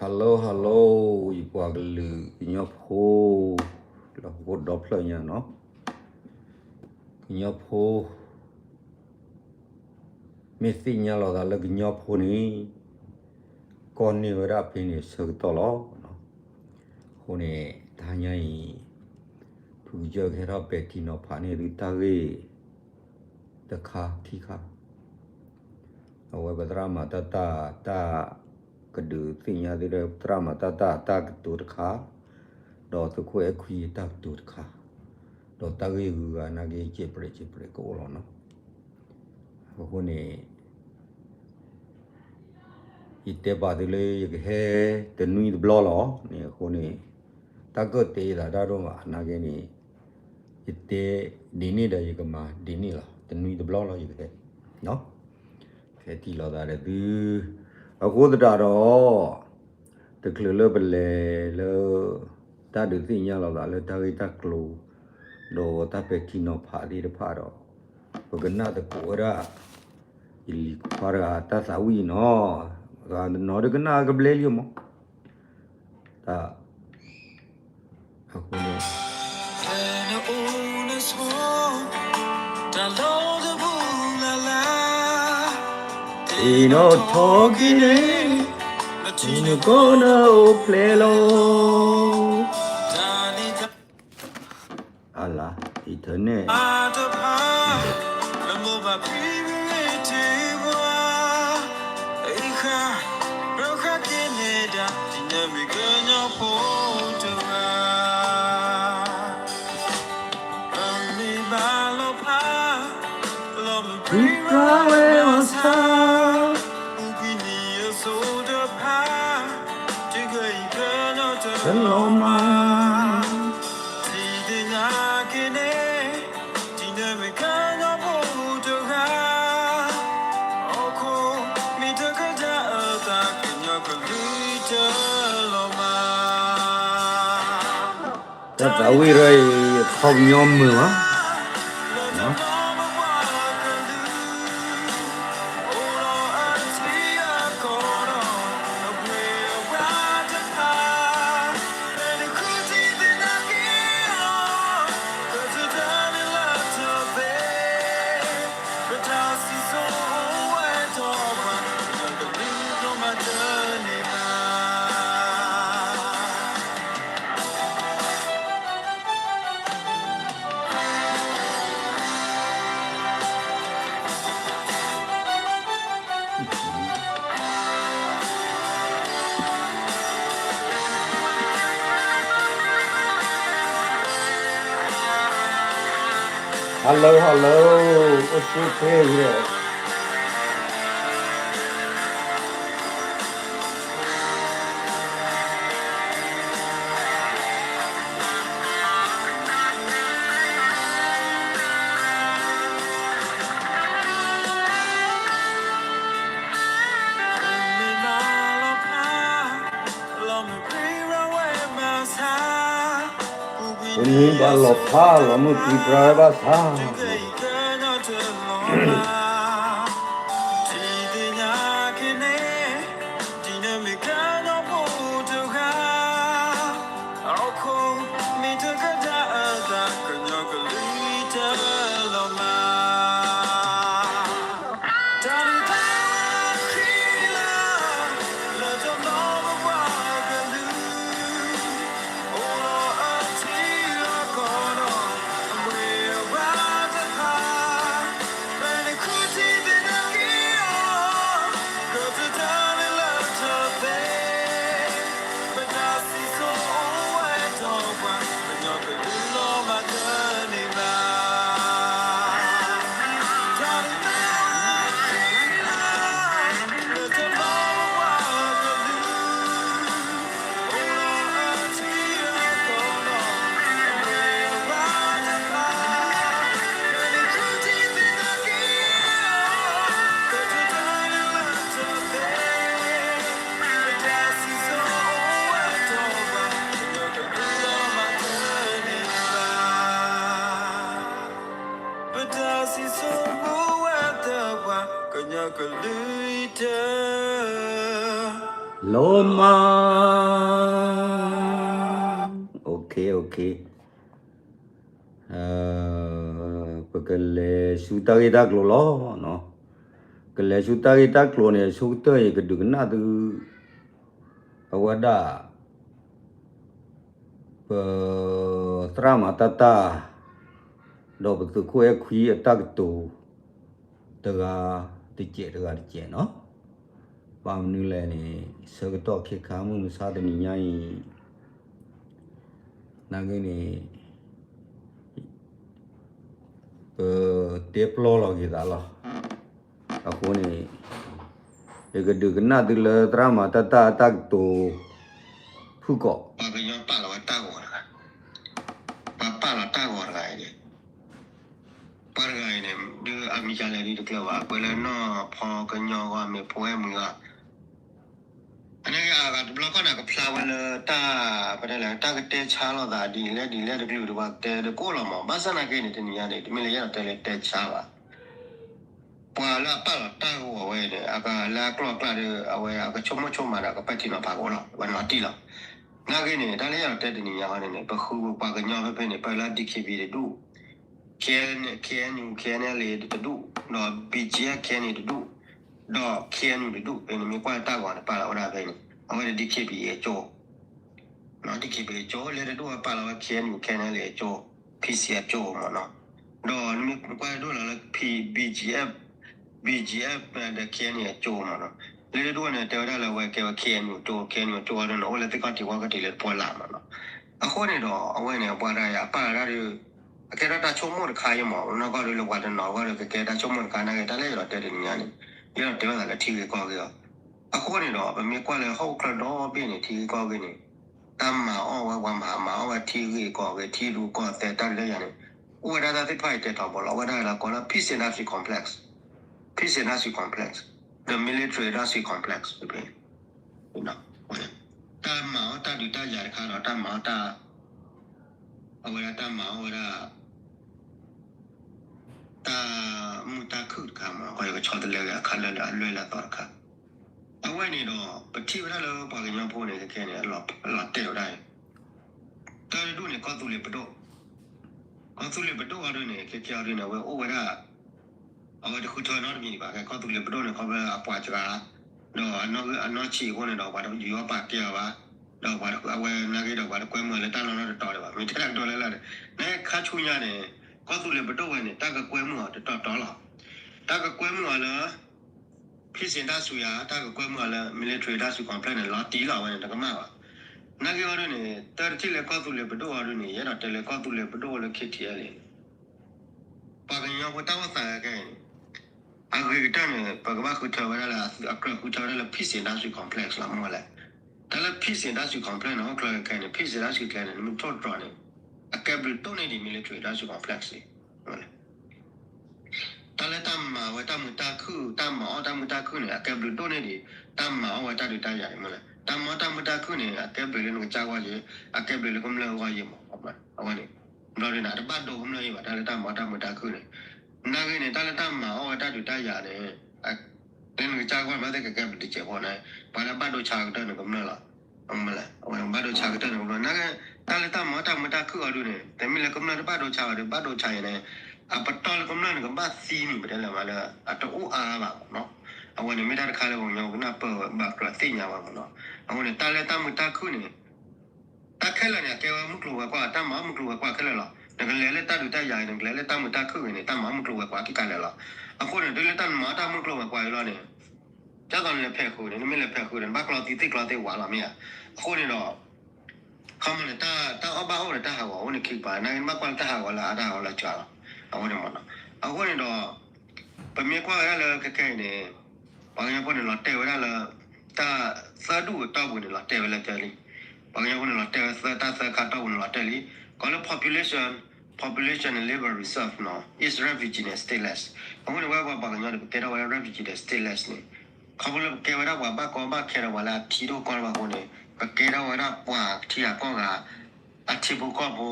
Hello hello ယပှၤကလုာ်ကညီဖိ လၢဟီၣ်ခိၣ်ဒီဖျၢၣ်ညါနီၤ, ကညီဖိ မ့ၢ်သ့ၣ်ညါလီၤသးလၢကညီဖိန့ၣ် ကီၢ်န့ၢ်ဝဲဒၣ်ဖဲန့ၣ်ဆၢကတီၢ်လီၤ. အဃိန့ၣ် တဟါညါအံၤ ဖုကစၢၢ်ကဟဲထီၣ်ပဲာ်ထံနီၤဖးန့ၢ်သုတၢ်ဂ့ၢ် တခါခံခါ အဝဲပသရၣ်မၤတၢ်တၢ် တၢ်ကဒုးသ့ၣ်ညါသုဒီး ပသရၣ်မၤတၢ်တၢ်အတၢ်ကတိၤတခါ, ဒီးသုးခိၣ်အဲၣ်ခွံအတၢ်ကတိၤတခါ, ဒီးတၢ်ဂ့ၢ်ဂုၤဂၤနာ်က့ စဲးပြဲးစဲးပြဲးကအိၣ်လီၤနီၤ. အဃိန့ၣ် ယတဲပာ်သုလၢယကဟဲတနွံတဘျီလီၤန့ၣ် အဃိန့ၣ် တၢ်ကၢၣ်တဲယသးတၢ်ဒိၣ်မး အနာ်က့န့ၣ် ယတဲဒ်န့ၣ်ဒီးယကမၤဒ်န့ၣ်လီၤ. တနွံတဘျီလီၤ ယကဟဲ ဟဲထံၣ်လိာ်သးဒီးသု, အဃိသတးဒီး တချုးလၢပလဲၤလၢ တၢ်ဒုးသ့ၣ်ညါလိာ်သးလၢတၢ်ဂ့ၢ်တၢ်ကျိၤ ဒီးတၢ်ပဲာ်ထံနီၤဖးသ့ၣ်တဖၣ်ဒီး ပကနၣ်သကိးဝဲဒၣ် ယလံၤခွါတဂၤတၢ်သးဝံၣ်နီၤ, နီၤဒီးကနၣ်ကဘျဲလံမး တၢ် အဃိန့ၣ် တၢ်လီၢ်တပူၤလၢ်လၢ် တ့နီၣ်ထီၣ်က့ၤန့ၣ် နထံနကီၢ်နအိၣ်ဖျဲၣ်လီၤ အလါ internet တဖၣ် လၢမိၢ်ပၢ်ဖံဖုမ့ၢ်ထံၣ်ပှၤ အံၤဃာ် ရၢဃာ်က့ၤန့ၣ်ဒၣ် ဒ်နမ့ၢ်ကညီဖိတဂၤ ပမ့ၢ်ဘၣ်လီၤဖး လီၤမုၢ်ပြံပြါဝဲအီၤဆၣ် ပူၤကွံာ်နံၣ်အစိၤတဖၣ် တုၤခဲအံၤကညီတလီၤမၢ် ထံၣ်သ့ၣ်ညါက့ၤန့ၣ် ဒ်နမ့ၢ်ကညီဖိတဂၤ ဟီၣ်ခိၣ်မ့ၢ်တကဒါအသး ကညီကလုာ်တလီၤမၢ် တၢ်သးဝံၣ်ရၢအံၤ အခီပညီမုာ်မး Hello hello အိၣ်ဆူၣ်ချ့ဝံၤဒီး ပမ့ၢ်ဘၣ်လီၤဖး လီၤမုၢ်ပြံပြါဝဲဘၣ်ဆၣ် ထံၣ်သ့ၣ်ညါက့ၤန့ၣ် ဒ်နမ့ၢ်ကညီဖိတဂၤ ဟီၣ်ခိၣ်မ့ၢ်တကဒါအသး ကညီကလုာ်တလီၤမၢ် တၢ်န့ၣ်တၢ်ခံလၢ လၢတနီၤပပှၤကလုာ် အိၣ်ဒီးအထံအကီၢ်ဒီး အမွေအဝါတဖၣ် ပနခူၣ်ထံသ့ၣ်ညါက့ၤအီၤ ကတၢၢ်တၢ်န့ၣ်လၢထီၣ်သ့ ပတၢ်စံၣ်စိၤအိၣ်ဝဲဒီးပှၤ ကညီကလုာ်လီၤမၢ်တန့ၢ်ဘၣ် တၢ်န့ၣ်တၢ်ခံလၢ လၢတနီၤပပှၤကလုာ် ပတၢ်စံၣ်စိၤအိၣ်ဝဲဒီးပှၤ ကညီကလုာ်တ လီၤမၢ်, ပကလဲၤဆူ တၢ်ဂ့ၢ်တၢ်ကျိၤလီၤ. ကလဲၤဆူတၢ်ဂ့ၢ်တၢ်ကျိၤန့ၣ် ဆိကတၢၢ်အံၤ ကဒုးကနၣ်သု အဝဲဒၣ် ပသရၣ်မၤတၢ်တၢ် ဒီးပသုးခိၣ်အဲၣ်ခွံအတၢ်ကတိၤ တဂၤတစဲး တဂၤတစဲးနီၤ. ဘၣ်မနုၤလဲၣ်န့ၣ် ဆၢကတီၢ်ခဲခါ မုၢ်မဆါတနံၤညါအံၤ နာ်က့န့ၣ် ပတဲပျီလီၤက့ၤသးလီၤ. အဃိန့ၣ် ယကဒုးကနၣ်သုလၢသရၣ်မၤတၢ်တၢ်အတၢ်ကတိၤ ဖုၣ်ကိာ် ပှၤကညီပာ်လီၤဝဲတၢ်ဂီၤတဂၤ, ပှၤပာ်လီၤတၢ်ဂီၤတဂၤအံၤန့ၣ် ပှၤတဂၤအံၤန့ၣ် ဒုးအမံၤကလဲၣ်ဒုးတကျၢၤဘၣ်, ပှၤလၢနီၢ်ဖီကညီဂီၢ် မ့ၢ်ဖိအဲၣ်မုၢ်ဂီၢ် အန့ၣ်အဂၤတဘျီကီၢ်န့ၣ် ကဖျါဝဲလၢတၢ် ပတဲလဲၣ် တၢ်ကတဲဆါလိာ်သးဒ်လဲၣ်ဒ်လဲၣ်တကလုာ်ဒီး ပှၤကတဲတကိၢ်လီၤမး, ဘၣ်ဆၣ်နာ်က့န့ၣ် တနံၤညါန့ၣ် တမ့ၢ်လၢယအဲၣ်ဒိးတဲလၢတဲဆါဘၣ်. ပှၤလၢအပာ်လီၤတၢ်ဂီၤဝဲန့ၣ် အကလၢအကျိာ်အကျါဒီး အဝဲအကဆိကမိၣ်ဆိကမးဒီး အကပဲာ်ထံနီၤဖးကအိၣ်လီၤ, ဝဲန့ၣ်လီၤတံၢ်လီၤ. နာ်က့န့ၣ် တၢ်လၢယအဲၣ်ဒိးတဲတနံၤညါဃီန့ၣ်န့ၣ် ပဃုပှၤကညီဖဲဖဲန့ၣ် ပၢလၢ DKB တဒူၣ် KNU KNLA တဒူၣ်, ဒီး BGF KNA တဒူၣ်, ဒီး KNU တဒူၣ်, ဖဲန့ၣ်မ့ၢ်ကွၢ်လၢတၢ်ဂီၤန့ၣ် ပာ်လီၤဝဲဒၣ်ဖဲန့ၣ် အဝဲန့ၣ် DKB အကၠိ, DKB အကၠိ လၢတဒူၣ်ဝဲပာ်လီၤဝဲ KNU KNLA အကၠိ, PC အကၠိမ့ၢ်နီၤ, ဒီးနမ့ၢ်ကွၢ်တဒူၣ်လီၤလၢ BGF, BGF ဒီး KNA အကၠိမ့ၢ်နီၤ, လၢတဒူၣ်ဝဲန့ၣ် တဲဝဲဒၣ်လၢအဝဲကဲဝဲ KNU ကၠိ, KNU ကၠိအီၤဒီးန့ၣ် အိၣ်လၢသ့ၣ်ခီၣ်ထံးဝီခီၣ်ထံးလၢတပှဲၤလၢ်မ့ၢ်နီၤ, အဃိန့ၣ်ဒီး အဝဲန့ၣ် ပှၤတဂၤအံၤအပာ်လီၤတၢ်ဒီး အကဲထီၣ်တၢ်ဆိကမိၣ်တခါအံၤမ့ၢ် နီၢ်ကီၢ်ဒီးလၢပှၤတနီၤအဂီၢ်ဒီး ကကဲတၢ်ဆိကမိၣ်တခါ နာ်က့တၢ်လၢယအဲၣ်ဒိးတဲတနံၤညါန့ၣ် ယအဲၣ်ဒိးတဲဘၣ်သးလၢထံဂ့ၢ်ကီၢ်ဂ့ၢ်အီၤ, အဃိန့ၣ်ဒီး ပမ့ၢ်ကွၢ်လၢဟီၣ်ခိၣ်ချၢဒီဘ့ၣ်န့ၣ် ထံဂ့ၢ်ကီၢ်ဂ့ၢ်န့ၣ် တၢ်မၤအီၣ်ဝဲ ပှၤမၤမၤအီၣ်ဝဲထံဂ့ၢ်ကီၢ်ဂ့ၢ် ထံရူၢ်ကီၢ်သဲးတၢ်ဒုးတၢ်ယၤန့ၣ် အိၣ်ဝဲဒၣ်တၢ်သ့ၣ်တဖၣ်အံၤတဲထီဘိလီၤ, အိၣ်ဝဲဒၣ်လၢကိးလၢ peace industry complex, peace industry complex, the military industry complex ဖဲ တၢ်မၤအီၣ်တၢ်ဒုးတၢ်ယၤတခါဒီး တၢ်မၤအီၣ်တၢ် အဝဲဒၣ်တၢ်မၤအီၣ်ဝဲဒၣ် တၢ်မုာ်တၢ်ခုၣ်တခါမ့ၢ် ကီးယကဆီတလဲဝဲအခါလၢာ်လၢအလွဲၢ်လၢအသီတခါ, အဝဲန့ၣ်ဒီး ပထံၣ်ဝဲဒၣ်လၢပှၤကညီဖိန့ၣ် ခဲခဲန့ၣ် အလီၤတဲာ်ဝဲဒၣ်အံၤ, တၢ်တဒူၣ်န့ၣ် ကီၢ်သူလ့ၤပဒိၣ်, ကီၢ်သူလ့ၤပဒိၣ်အီၤဒုန့ၣ် ခဲခဲအီၤဒုန့ၣ် အဝဲအိၣ်ဝဲဒၣ် အဝဲတဃုထၢနီတမံၤဒံးဘၣ် ကီၢ်သူလ့ၤပဒိၣ်န့ၣ် ခီဖျိအပှၤစှၤ ဒီးအနီၢ်ဆံးအဃိန့ၣ်ဒီး ပှၤတယူးယီၣ်ပာ်ကဲအီၤဘၣ်, ဒီးပှၤအဝဲနာ်က့ဒီး ပှၤတကွဲမုာ်လၢတၢ်လီၢ်နီတတီၤဒံးဘၣ် မ့ၢ်တဲတၢ်ကတိၤလၢလၢ်န့ၣ် နခါဆူညါန့ၣ် ကီၢ်သူလ့ၤပဒိၣ်ဝဲန့ၣ် တၢ်ကကွဲမုာ်အီၤတတီၤတီၤလီၤ, တၢ်ကကွဲမုာ်အီၤလၢ peace industry ဧါ တၢ်ကကွဲမုာ်အီၤလၢ military industry complex န့ၣ် လီၤတံၢ်လီၤဝဲန့ၣ် တကမၣ်ဘၣ်, နာ်က့အီၤဒုန့ၣ် တၢ်တထံၣ်လၢကီၢ်သူလ့ၤပဒိၣ်အီၤဒုန့ၣ် ယအဲၣ်ဒိးတဲလၢကီၢ်သူလ့ၤပဒိၣ်လၢ K T L A န့ၣ် ပှၤကညီဖိတၢ်အိၣ်သးခဲအံၤန့ၣ် အဂ့ၤကတၢၢ်န့ၣ် ပကဘၣ်ဃုထၢဝဲဒၣ်လၢ အကြၢးဃုထၢဝဲဒၣ်လၢ peace industry complex လီၤ မ့ၢ်လဲၣ်, တၢ်လၢ peace industry complex န့ၣ် ဟီၣ်ချၢခဲအံၤန့ၣ် peace industry ကျဲန့ၣ် နမ့ၢ်ထိၣ်တြီၤန့ၣ် အကဲဘျုးဒိၣ်န့ၢ်ဒံး military industrial complex န့ၣ် တၢ်လၢတၢ်မၤဝဲတၢ်မုာ်တၢ်ခုၣ် တၢ်မၤအီၣ်တၢ်မုာ်တၢ်ခုၣ်န့ၣ် အကဲဘျုးဒိၣ်န့ၢ်ဒံး တၢ်မၤအီၣ်ဝဲတၢ်ဒုးတၢ်ယၤန့ၣ်မ့ၢ်လဲၣ်, တၢ်မၤအီၣ်တၢ်မုာ်တၢ်ခုၣ်န့ၣ် အကဲဘျုးလၢနကစၢ်ဂီၢ်ယဲ, အကဲဘျုးလၢကမျၢၢ်ဂီၢ်ယဲမး, အဝဲန့ၣ် ဘျီဒုန့ၣ် တဘၣ်ဒိကမျၢၢ်ယဲဘၣ် တၢ်လၢတၢ်မၤအီၣ်တၢ်မုာ်တၢ်ခုၣ်န့ၣ်, နာ်ဂ့ၤန့ၣ် တၢ်လၢတၢ်မၤအီၣ်ဝဲတၢ်ဒုးတၢ်ယၤန့ၣ် လၢနကစၢ်ဂီၢ်မ့ၢ်သ့ၣ်ကကဲဘျုးတစဲးဖိန့ၣ် ပှၤလၢဘၣ်ဒိဆါကတၢၢ်န့ၣ်ကမျၢၢ်လီၤ, အဝဲဘၣ်ဒိဆါကတၢၢ်န့ၣ်ကမျၢၢ် နာ်ဂ့ၤ တၢ်လၢတၢ်မၤအီၣ်တၢ်မုာ်တၢ်ခုၣ်အီၤဒုန့ၣ် တမ့ၢ်လၢကမျၢၢ်တဘၣ်ဒိဆါဘၣ်ဒီး ဘၣ်ဒိဆါအံၤန့ၣ် အပတီၢ်လၢကမျၢၢ်န့ၣ် ကဘၣ်သံန့ၣ် ပတဲလၢမးလၢ အတအိၣ်အါဘၣ်မးနီၤ, အဝဲန့ၣ်မ့ၢ်တၢ်တခါလၢပှၤကညီကနၢ်ပၢၢ်ဝဲ ဘၣ်ကြၢးသ့ၣ်ညါဝဲမးနီၤ, အဃိန့ၣ် တၢ်လၢတၢ်မုာ်တၢ်ခုၣ်န့ၣ် တၢ်ခဲလၢာ်န့ၣ် အကဲဝဲမုၢ်ကျိၤဝဲၤကွာ် တၢ်မၤအီၣ်မုၢ်ကျိၤဝဲၤကွာ်ခဲလၢာ်လီၤ, နကလဲၤလၢတၢ်ဒုးတၢ်ယၤအံၤ နကလဲၤလၢတၢ်မုာ်တၢ်ခုၣ်ဂ့ၤန့ၣ် တၢ်မၤအီၣ်မုၢ်ကျိၤဝဲၤကွာ်ခံခါလၢာ်လီၤ, အဃိန့ၣ် တုၤလၢတၢ်မၤအီၣ်တၢ်မုၢ်ကျိၤဝဲၤကွာ်အံၤလီၤန့ၣ် ဒ်သိးနလဲၤဖဲးဃုာ်န့ၣ် နမ့ၢ်လဲၤဖဲးဃုာ်န့ၣ် နဘၣ်ကျီသံသ့ၣ်ကျီသ့ၣ်ဝးလီၤမ့ၢ်ဧါ, အဃိန့ၣ်ဒီး ခီမီန့ၣ် တၢ်အီၣ်ဘၣ်အိၣ်ဒီးတၢ်ဟးဂီၤအိၣ်န့ၣ်ခံကပၤ နာ်ဂ့ၤ နဘၣ်ကွၢ်လၢတၢ်ဟးဂီၤလၢအါတၢ်ဟးဂီၤလၢစှၤလီၤ, အဃိန့ၣ်မးနီၤ, အဃိန့ၣ်ဒီး ပမ့ၢ်ကွၢ်ဝဲဒၣ်လၢခဲခဲအံၤန့ၣ် ပှၤကညီဖိန့ၣ် လီၤတဲာ်ဝဲဒၣ်လၢ တၢ်သၢဒူၣ်အတီၢ်ပူၤန့ၣ် လီၤတဲာ်ဝဲလၢတဲလံ, ပှၤကညီဖိန့ၣ် လီၤတဲာ်ဝဲသၢ တၢ်သၢခါတီၢ်ပူၤန့ၣ် လီၤတဲာ်လံ, ကီးလၢ population, population and labor reserve နီၤ is refugee and stateless, အဃိန့ၣ် ဝဲပှၤကညီန့ၣ် ပကဲထီၣ်ဝဲဒၣ် refugee and stateless န့ၣ် ခီဖျိလၢပကဲဝဲဒၣ်ပှၤဘၣ်ကီဘၣ်ခဲဒီးပှၤလၢအထံဒိၣ်ကီၢ်ဒိၣ်ဘၣ်အဃိန့ၣ် ပကဲထီၣ်ဝဲဒၣ်ပှၤထံဂၤကီၢ်ဂၤ အထံဖိကီၢ်ဖိ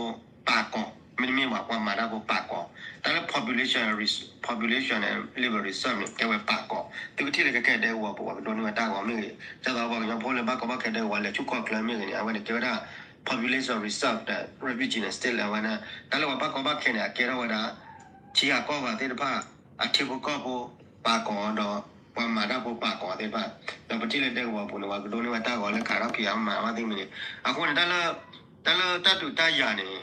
ပာ်ကီၤ မ့တမ့ၢ်ဘၣ် ပှၤမၤတၢ်ဖိပာ်ကီၤ, တၢ်လၢ population, population န့ၣ် labor reserve န့ၣ် ကဲဝဲပာ်ကီၤ, သုကထံၣ်လၢခဲခဲဒဲကဝီၤပူၤ ပှၤကဒိးန့ၢ်ဝဲတၢ်ဂီၤမ့ၢ်ဂ့ၤ, ဒ်သိးပှၤကညီဖိလၢဘၣ်ကီဘၣ်ခဲဒဲကဝီၤလဲၤဆူကီၢ်ချၢမ့ၢ်ဂ့ၤန့ၣ် အဝဲန့ၣ်ကဲဝဲဒၣ် population reserve ဒီး refugee န့ၣ် state လၢအဝဲန့ၣ် တၢ်လၢပှၤဘၣ်ကီဘၣ်ခဲန့ၣ် အကဲထီၣ်ဝဲဒၣ် ထံဂၤကီၢ်ဂၤသ့ၣ်တဖၣ် အထံဖိကီၢ်ဖိ ပာ်ကီၤဒီး ပှၤမၤတၢ်ဖိပာ်ကီၤသ့ၣ်တဖၣ်, ဒီးပထံၣ်လၢဒဲကဝီၤပူၤန့ၣ် ပှၤကဒိးန့ၢ်ဝဲတၢ်ဂီၤလၢခးထီၣ်ဖံးအါမၤအါဘၣ်သ့ၣ်မ့ၢ်ဂ့ၤ, အဃိန့ၣ် တၢ်လၢ တၢ်လၢတၢ်ဒုးတၢ်ယၤန့ၣ်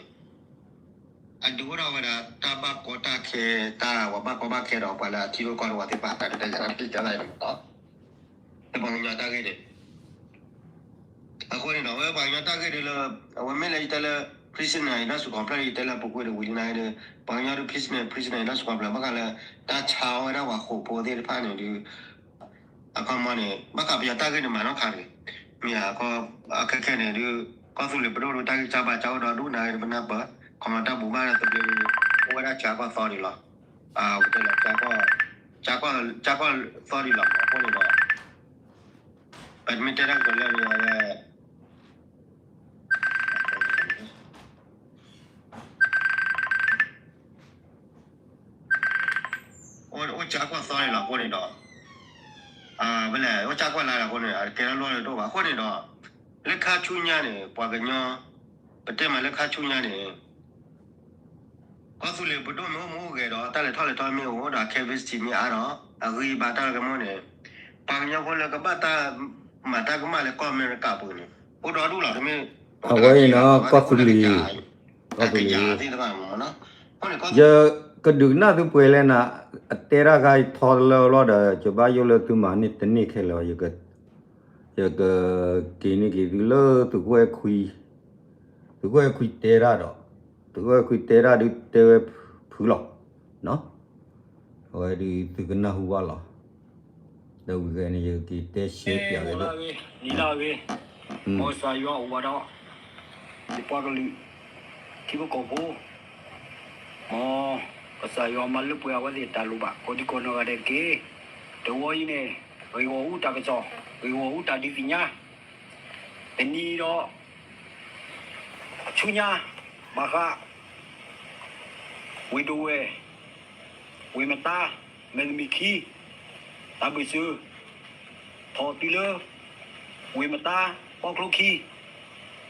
အဒုးအိၣ်ထီၣ်ဝဲဒၣ် တၢ်ဘၣ်ကီတၢ်ခဲ, တၢ်ပှၤဘၣ်ကီဘၣ်ခဲဒီးပှၤလၢအထံဖိကီၢ်ဖိသ့ၣ်တဖၣ် တၢ်ဒုးတၢ်ယၤတၢ်တက့ၢ်တၢ်သးအံၤန့ၣ်လီၤ. ပှၤကညီတၢ်ဂ့ၢ်န့ၣ် အဃိန့ၣ်ဒီး အဝဲပှၤကညီတၢ်ဂ့ၢ်ဒ်လၢ အဝဲမ့ၢ်လၢယတဲလၢ prisoner အံၤ တၢ်စူးခီဖျိ ယတဲလၢပူၤကွံာ်တဝံၤလံန့ၣ်ဒီး ပှၤကညီဒ် prisoner, prisoner အံၤ တၢ်စူးခီဖျိ ဘၣ်ဃးလၢ တၢ်ဆါဝဲဒၣ်ပှၤဃိာ်ဖိသ့ၣ်တဖၣ်န့ၣ်ဒီး အခီမီန့ၣ် ဘၣ်ဃးပယီၤတၢ်ဂ့ၢ်န့ၣ် မၤနီၣ်ခါတဂ့ၤ, မ့ၢ်အခဲခဲန့ၣ်ဒီး ကီၢ်သူလ့ၤပဒိၣ်ဒီးတၢ်ဂံၢ်စၢ်ဘါစၢ်အိၣ်ဒီးဒူၣ်နၤဂ့ၤ ပနၢ်ပၢၢ် ခီမီတၢ်ဘူၣ်ဘၣ်ဒီးသဘျ့ အိၣ်ဝဲဒၣ်စှၤကီၢ်သီဒံးလီၤ. ဝဲတဲလီၤ စှၤကီၢ်သီဒံးလီၤ အဃိန့ၣ်ဒီး ပမ့ၢ်တဲတၢ်ကတိၤလၢအဝဲ အိၣ်စှၤကီၢ်သီန့ၣ်လီၤ အဃိန့ၣ်ဒီး ဖဲလဲၣ် အိၣ်စှၤကီၢ်လါလီၤအဃိန့ၣ် အကဲထီၣ်လီၢ်လၢဒိၣ်ဘၣ် အဃိန့ၣ်ဒီး လၢခါဆူညါန့ၣ် ပှၤကညီ ပတဲမးလၢခါဆူညါန့ၣ် ကီၢ်သူလ့ၤပဒိၣ်မ့ၢ်အိၣ်မ့ၢ်အိၣ်ဂဲၤဒီး တၢ်လဲၤထီၣ်လဲၤထီမ့ၢ်အိၣ်ဒီး capacity မ့ၢ်အါဒီး အဂံၢ်ဘါတၢ်လၢကမီန့ၣ် ပှၤကညီဖိလၢကဘၣ်တၢ်မၤတၢ်ကမၣ်လၢကီၢ်အမဲရကၤပူၤန့ၣ် အိၣ်ဒီဒူၣ်လီၤ တမ့ၢ် အဝဲအံၤနီၤ ကီၢ်သူလ့ၤ ကီၢ်သူလ့ၤ ယကဒုးကနၣ်သုပှဲၤလဲၣ်နၤ အတဲတၢ်ခါအံၤ ထီတလၢလီၤဒီး ယဘၣ်ယိၣ်လၢသုမၤန့ၢ်တန့ၢ်ခဲလၢာ် ယကက့ၤန့ၢ်က့ၤသုလၢသုးခိၣ်အဲၣ်ခွံ, သုးခိၣ်အဲၣ်ခွံတဲတၢ်ဒီး သုးခိၣ်အဲၣ်ခွံတဲတၢ်ဒုးတဲဝဲဖုလီၤ, အဝဲဒုးသုကနၢ်ဟူဘၣ်လီၤ, ဒီးဝံၤဂဲန့ၣ် ယက့ၤတဲရှဲပၠးဝဲလၢ နံၤလၢဂ့ၤ, မ်ကစၢ်ယွၤအိၣ်ဝဲဒီး ယပှၤကလုာ် ထံဖိကီၢ်ဖိ မ်ကစၢ်ယွၤမၤလၢပှဲၤအဝဲသ့ၣ်တၢ်လိၣ်ဘၣ် ကိးဒံကိးနီၢ်ဂၤဒဲးတက့ၢ်. တဝီအံၤန့ၣ် ဂ့ၢ်ဂီၢ်အူတၢ်ကစီၣ်, ဂ့ၢ်ဂီၢ်အူတၢ်ဒုးသ့ၣ်ညါ, တနံၤဒီး ဆူညါ ဘၣ်ဃး ဝ့ၢ်ဒိၣ်ဝဲၢ်, ဝ့ၢ်မတါ, မဲၣ်သမံးခံ, တၢ်ဘၢၣ်စၢၤ, ထီၣ်တုၤလၢ ဝ့ၢ်မတါ ပီချိခံ,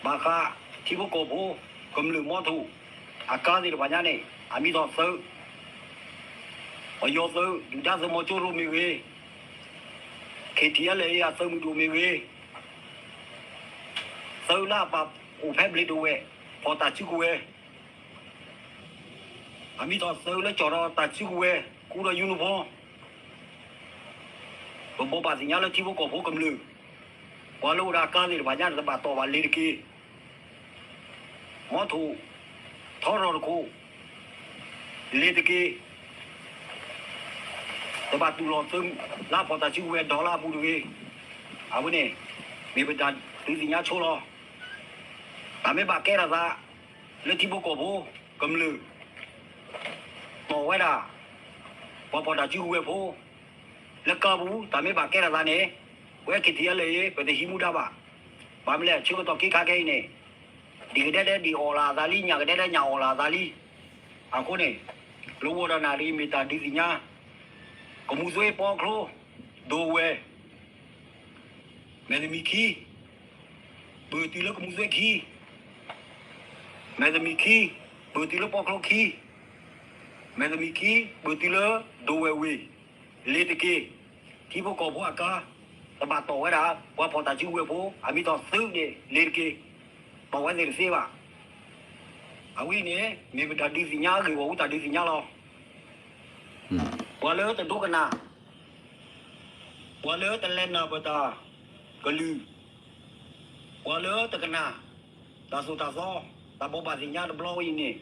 ဘၣ်ဃး ထံဖိကီၢ်ဖိ ကမျၢၢ်မီထိၣ် အကါသ့ၣ်တဖၣ်ညါန့ၣ် အမံၤထီၣ်သုး ပယီၤသုး ဒုၣ်ဒါသုးမီၤစိရိၤမ့ၢ်ဂ့ၤ, ခ့ၣ်ထံးအဲလ်အ့အသုးမုၢ်ဒိၣ်မ့ၢ်ဂ့ၤ, သုးလၢအပာ်အိၣ်ဖဲဘျ့ဒိၣ်ဝဲၢ် ဖီၣ်တၢ်စုကဝဲၤ အမံၤထီၣ်သုးလၢကၠီၣ်ဒီးတၢ်စုကဝဲၤ ကူဒီး uniform, ပဘိးဘၣ်သ့ၣ်ညါလၢထံဖိကီၢ်ဖိကမျၢၢ် ပှၤလၢအိၣ်ဒီးအကါသ့ၣ်တဖၣ်ညါန့ၣ် တဘၣ်တီၢ်ဘၣ်လ့ၤတက့ၢ်. မီထိၣ် ထီရီၣ်တခိၣ် လ့ၤတက့ၢ်. တဘၣ်တူၢ်လိာ်သုးလၢအဖီၣ်တၢ်စုကဝဲၤဒီးလၢအပူၤတဂ့ၤ. အဝဲန့ၣ် မ့ၢ်ပတၢ်ဒုးသ့ၣ်ညါဆိလီၤ. တၢ်မ့ၢ်ဘၣ်ကဲထီၣ်သး လၢထံဖိကီၢ်ဖိကမျၢၢ် တီၢ်ဝဲဒၣ် ပှၤဖီၣ်တၢ်စုကဝဲၤဖိ လၢကါပူၤ တၢ်မ့ၢ်ဘၣ်ကဲထီၣ်သးန့ၣ် ပဝဲ ခ့ၣ်ထံးအဲလ်အ့ ပတဟံးမူဒါဘၣ်. ဘၣ်မနုၤလဲၣ် ဆၢကတီၢ်ခဲခါခဲအံၤန့ၣ် ဒံၣ်ကဒဲဒဲဒံၣ်အီၣ်လၢအသးလံ ညၣ်ကဒဲဒဲညၣ်အီၣ်လၢအသးလံ. အဃိန့ၣ် လၢဝီၤဒီးနၣ်ရံၣ်မ့ၢ်တၢ်ဒုးသ့ၣ်ညါ ကမူၤသွ့ပီချိ ဒိၣ်ဝဲၢ် မဲၣ်သမံးခံ ပၢၢ်တုၤလၢကမူၤသွ့ခံ မဲၣ်သမံးခံ ပၢၢ်တုၤလၢပီချိခံ မဲၣ်သမံးခံ ပၢၢ်တုၤလၢဒိၣ်ဝဲၢ်ဝ့ၢ် လ့ၤတက့ၢ်. ထံဖိကီၢ်ဖိအကါ တဘၣ်တီၢ်ဝဲဒၣ် ပှၤဖီၣ်တၢ်စုကဝဲၤဖိ အမံၤထီၣ်သုးန့ၣ် လ့ၤတက့ၢ်. တီၢ်ဝဲသ့ၣ်တသ့ဘၣ်. အဝဲန့ၣ် မ့ၢ်ပတၢ်ဒုးသ့ၣ်ညါ ဂ့ၢ်ဂီၢ်အူတၢ်ဒုးသ့ၣ်ညါလီၤ. ပှၤလၢတဒိကနၣ် ပှၤလၢတလဲၤနၢ်ပၢၢ်တၢ်ကလုၢ်, ပှၤလၢတကနၣ် တၢ်သိၣ်တၢ်သီ တၢ်ဘိးဘၣ်သ့ၣ်ညါတဘျီဝဲအံၤန့ၣ်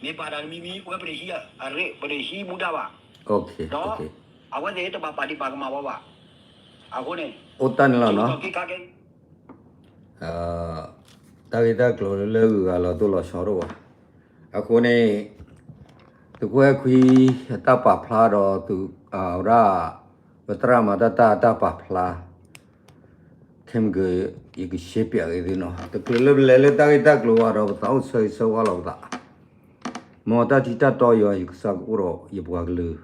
မ့ၢ်ဘၣ်တၢ်တမံၤမံၤ ပဝဲပတဟံးအရ့ ပတဟံးမူဒါဘၣ်. ဒီး အဝဲသ့ၣ်တဘၣ်ပာ်ဒံးပာ်ကမၣ်ဝဲဘၣ်. အဃိန့ၣ် အိၣ်တၢ်န့ၣ်လီၤနီၤ. တၢ်ဂ့ၢ်တၢ်ကျိၤလၢဂုၤဂၤလီၤတိၢ်လီၤဆီတအိၣ်ဘၣ်. အဃိန့ၣ် သုးခိၣ်အဲၣ်ခွံ အတၢ်ပာ်ဖျါဒီး သုး အဝဲဒၣ် ပသရၣ်မၤတၢ်တၢ်အတၢ်ပာ်ဖျါ ခဲမုၢ်က ယကရှဲပၠးက့ၤသုနီၤ. တချုးလၢပလဲၤလၢတၢ်ဂ့ၢ်တၢ်ကျိၤဘၣ်ဒီး ပသးအိၣ်ဆၢဂ့ၤဆၢဝါလီၤပသး မ်တၢ်ထံတၢ်တီယွၤ ယကစၢ်ကအိၣ်ဒီးယပှၤကလုာ်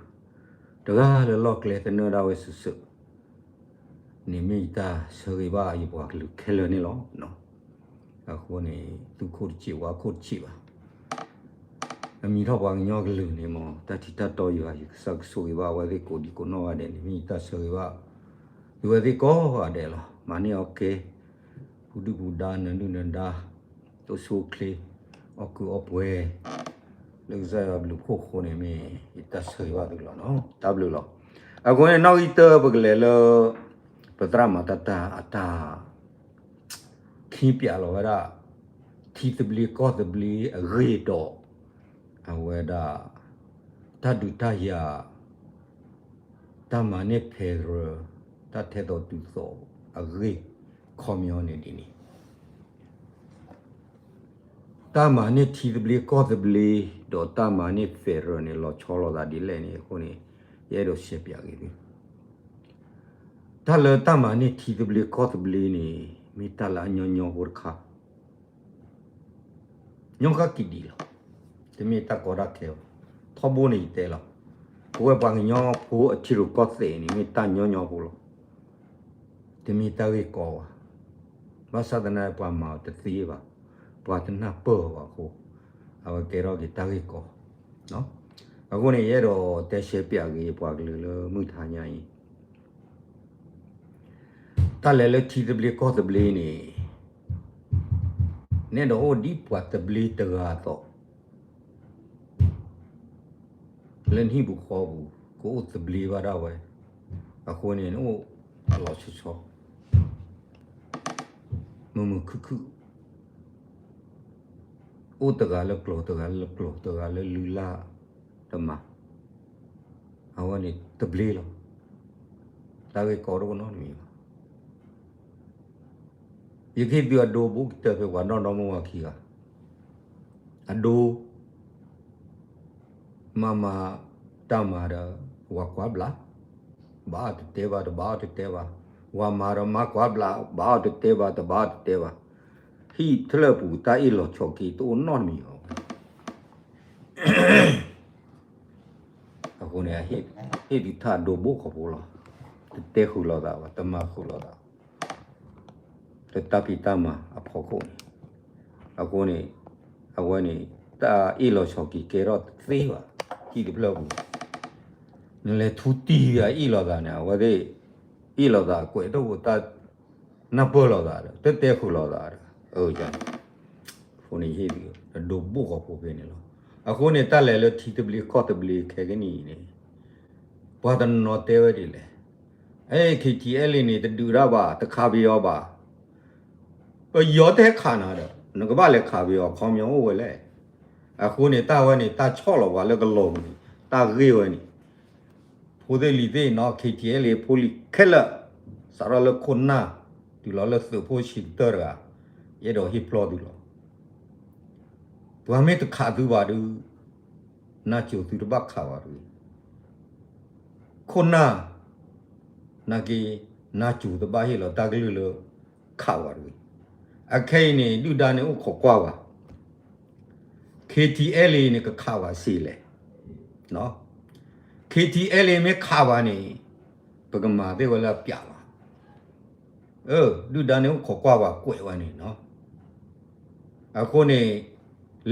တဂၤလၢ်လၢ်ကျဲသနၢၣ်ဒၣ်ဝဲစုာ်စုာ် န့ၣ်မ့ၢ်ယတၢ်ဆၢဂ့ၤဘၣ်ယပှၤကလုာ်ခဲလၢာ်န့ၣ်လီၤ. အဃိန့ၣ် သူၣ်ခိၣ်တစံးဝါခိၣ်တစံးဘၣ်. အမံၤထီၣ်ပှၤကညီကလုာ်န့ၣ် မ်တၢ်ထံတၢ်တီယွၤ ယကစၢ်ကဆိၣ်ဂ့ၤဘၣ်အဝဲသ့ၣ် ကိးဒံကိးနီၢ်ဂၤဒဲးန့ၣ် မ့ၢ်ယတၢ်ဆၢဂ့ၤဘၣ် သုဝဲသ့ၣ်ကိးဂၤဒဲးလီၤ. မၤန့ၢ်အီၣ်ကဲ ပူၤဒုၣ်ပူၤဒါ နၢၤဒုၣ်နၢၤဒါ အိၣ်ဆူၣ်အိၣ်ချ့ အီၣ်ကုၢ်အီၣ်ပှဲၤ လၢကစၢ်ယွၤဘျုးဖှိၣ်အဃိန့ၣ် မ့ၢ်ယတၢ်ဆၢဂ့ၤဘၣ်သုလီၤ. တၢ်ဘျုးလီၤ. အဃိန့ၣ် နီၣ်ဂံၢ်တၢ ပကလဲၤလၢ ပသရၣ်မၤတၢ်တၢ်အတၢ် ခ့ပၠးလီၤဝဲဒၣ် ထံသဘျ့ကီၢ်သဘျ့အဂ့ၢ်ဒီး အဝဲဒၣ် တၢ်ဒုးတၢ်ယၤ တၢ်မၤန့ၢ် federal တၢ်ထဲသိးတုၤသိးအဂ့ၢ် ခီပညီန့ၣ်ဒ်န့ၣ် တၢ်မၤန့ၢ်ထံသဘျ့ကီၢ်သဘျ့ ဒီးတၢ်မၤန့ၢ် federal န့ၣ် လီၤဆီလိာ်သးဒ်လဲၣ်န့ၣ်အဃိန့ၣ် ယအဲၣ်ဒိးရှဲပၠးက့ၤသု တၢ်လၢတၢ်မၤန့ၢ်ထံသဘျ့ကီၢ်သဘျ့န့ၣ် မ့ၢ်တၢ်လၢအညီညီဖိတခါ ညီဃၣ်က့ၤဒံးလီၤ. တမ့ၢ်တၢ်ကီတၢ်ခဲဘၣ်. ထီဘိန့ၣ်ယတဲလီၤ. ပဝဲပှၤကညီဖိအထံရူၢ်ကီၢ်သဲးန့ၣ် မ့ၢ်တၢ်ညီညီဖိလီၤ. တမ့ၢ်တၢ်ဂ့ၢ်ကီဘၣ်. ဘၣ်ဆၣ်သနာ်က့ ပှၤမၤအီၤတသ့ဘၣ်. ပှၤတနၢ်ပၢၢ်အီၤဘၣ်အဃိ အဝဲကဲထီၣ်က့ၤတၢ်ဂ့ၢ်ကီ အဃိန့ၣ် ယအဲၣ်ဒိးတဲရှဲပၠးက့ၤပှၤကလုာ်လၢမုၢ်ထါညါအံၤ တၢ်လဲၤလၢထံသဘျ့ကီၢ်သဘျ့န့ၣ် နအဲၣ်ဒိးအိၣ်ဒ်ပှၤသဘျ့တဂၤအသိး လၢနဟံၣ်ပူၤဃီပူၤ ကအိၣ်သဘျ့ဘၣ်ဒၣ်ဝဲ အဃိန့ၣ် နအိၣ်လီၤဆီဆီ မုာ်မုာ်ခုၣ်ခုၣ် အိၣ်တဂၤလၢကျိၤ တဂၤလၢကျိၤ တဂၤလၢလုၢ်လၢ်တမၤ အဝဲန့ၣ်သဘျ့လီၤ. တၢ်ဂ့ၢ်ကီတအိၣ်နီတမံၤဘၣ်. ယကဟ့ၣ်သုအဒိဘူးကတၢၢ်ဖဲပှၤနီၢ်ဒီမါဝၤခံဂၤ အဒိ မၤမၤတၢ်မၤဒီး ဝၤကွၢ်ဘျး, ဘၣ်အီၤတတဲဘၣ် တဘၣ်အီၤတတဲဘၣ်, ဝၤမၤဒီးမါကွၢ်ဘျး ဘၣ်အီၤတတဲဘၣ် တဘၣ်အီၤတတဲဘၣ်, ဟံၣ်တဖျၢၣ်ပူၤတၢ်အ့ၣ်လီၤဆီက့ၤတအိၣ်နီတမံၤဘၣ်. အဃိန့ၣ် ဟ့ၣ်သုထၣ်ဒိဘိၣ်ခီဖိလီၤ. တတဲဃုာ်လိာ်သးဘၣ်, တမၤဃုာ်လိာ်သး လၢတၢ်ဖံးတၢ်မၤအဖီခိၣ်န့ၣ်, အဃိန့ၣ် အဝဲန့ၣ် တၢ်အ့ၣ်လီၤဆီက့ၤကဲထီၣ်တသ့ဘၣ်. ဟံၣ်တဖျၢၣ်ပူၤ နလဲၤထူတံၢ်အ့ၣ်လိာ်သးန့ၣ် အဝဲသ့ၣ်အ့ၣ်လိာ်သးကွဲးတၢ်ဖိတၢ်နၢ်ပၢၢ်လိာ်သးဒီး တတဲဃုာ်လိာ်သးဒီး အန့ၣ် အဃိန့ၣ်ဟ့ၣ်သု တဒိဘိၣ်ခီဖိဖဲန့ၣ်လီၤ. အဃိန့ၣ် တၢ်လဲၤလၢထံသဘျ့ကီၢ်သဘျ့ခဲကနံၣ်အံၤန့ၣ် ပှၤတနီၤတဲဝဲဒ်လဲၣ်, အဲ KTLA န့ၣ် တဒုးတၢ်ဘၣ် တခးပယီၤဘၣ်. ပယီၤတဟဲခးနၤဒီး နကဘၣ်လဲၤခးပယီၤ ခီပညီအိၣ်ဝဲလဲၣ်. အဃိန့ၣ် တၢ်ဝဲန့ၣ် တၢ်ဆီၣ်လီၤပှၤလၢကလီၤပူၤန့ၣ် တၢ်ဂ့ၢ်ဝဲန့ၣ် ဖိသ့ၣ်လံၤသ့ၣ်နီၤ KTLA ဖိလံၤခဲလၢာ် စးထီၣ်လၢခိၣ်နၢ် တုၤလီၤလၢသုးဖိဆံးကတၢၢ်တဂၤ ယအဲၣ်ဒိးဟ့ၣ်ပျီသုလီၤ. ပှၤမ့ၢ်တခးသုဘၣ်ဒီး နၢ်စိၤသုတဘၣ်ခးဘၣ်တဂ့ၤ. ခိၣ်နၢ် နာ်က့ နၢ်စိၤတဘၣ်ဟ့ၣ်လီၤတၢ်ကလုၢ်လၢ ခးဝဲတဂ့ၤ. အခဲအံၤန့ၣ် ဒုၣ်ဒါန့ၣ်အိၣ်ခိးကွၢ်ဝဲ KTLA န့ၣ် ကခးဝဲစ့လဲၣ်. KTLA မ့ၢ်ခးဝဲန့ၣ် ပကမၤသ့ၣ်ဝဲလၢအပျးလီၤ. ဒုၣ်ဒါန့ၣ်အိၣ်ခိးကွၢ်ဝဲကွဲးဝဲန့ၣ်နီၤ. အဃိန့ၣ်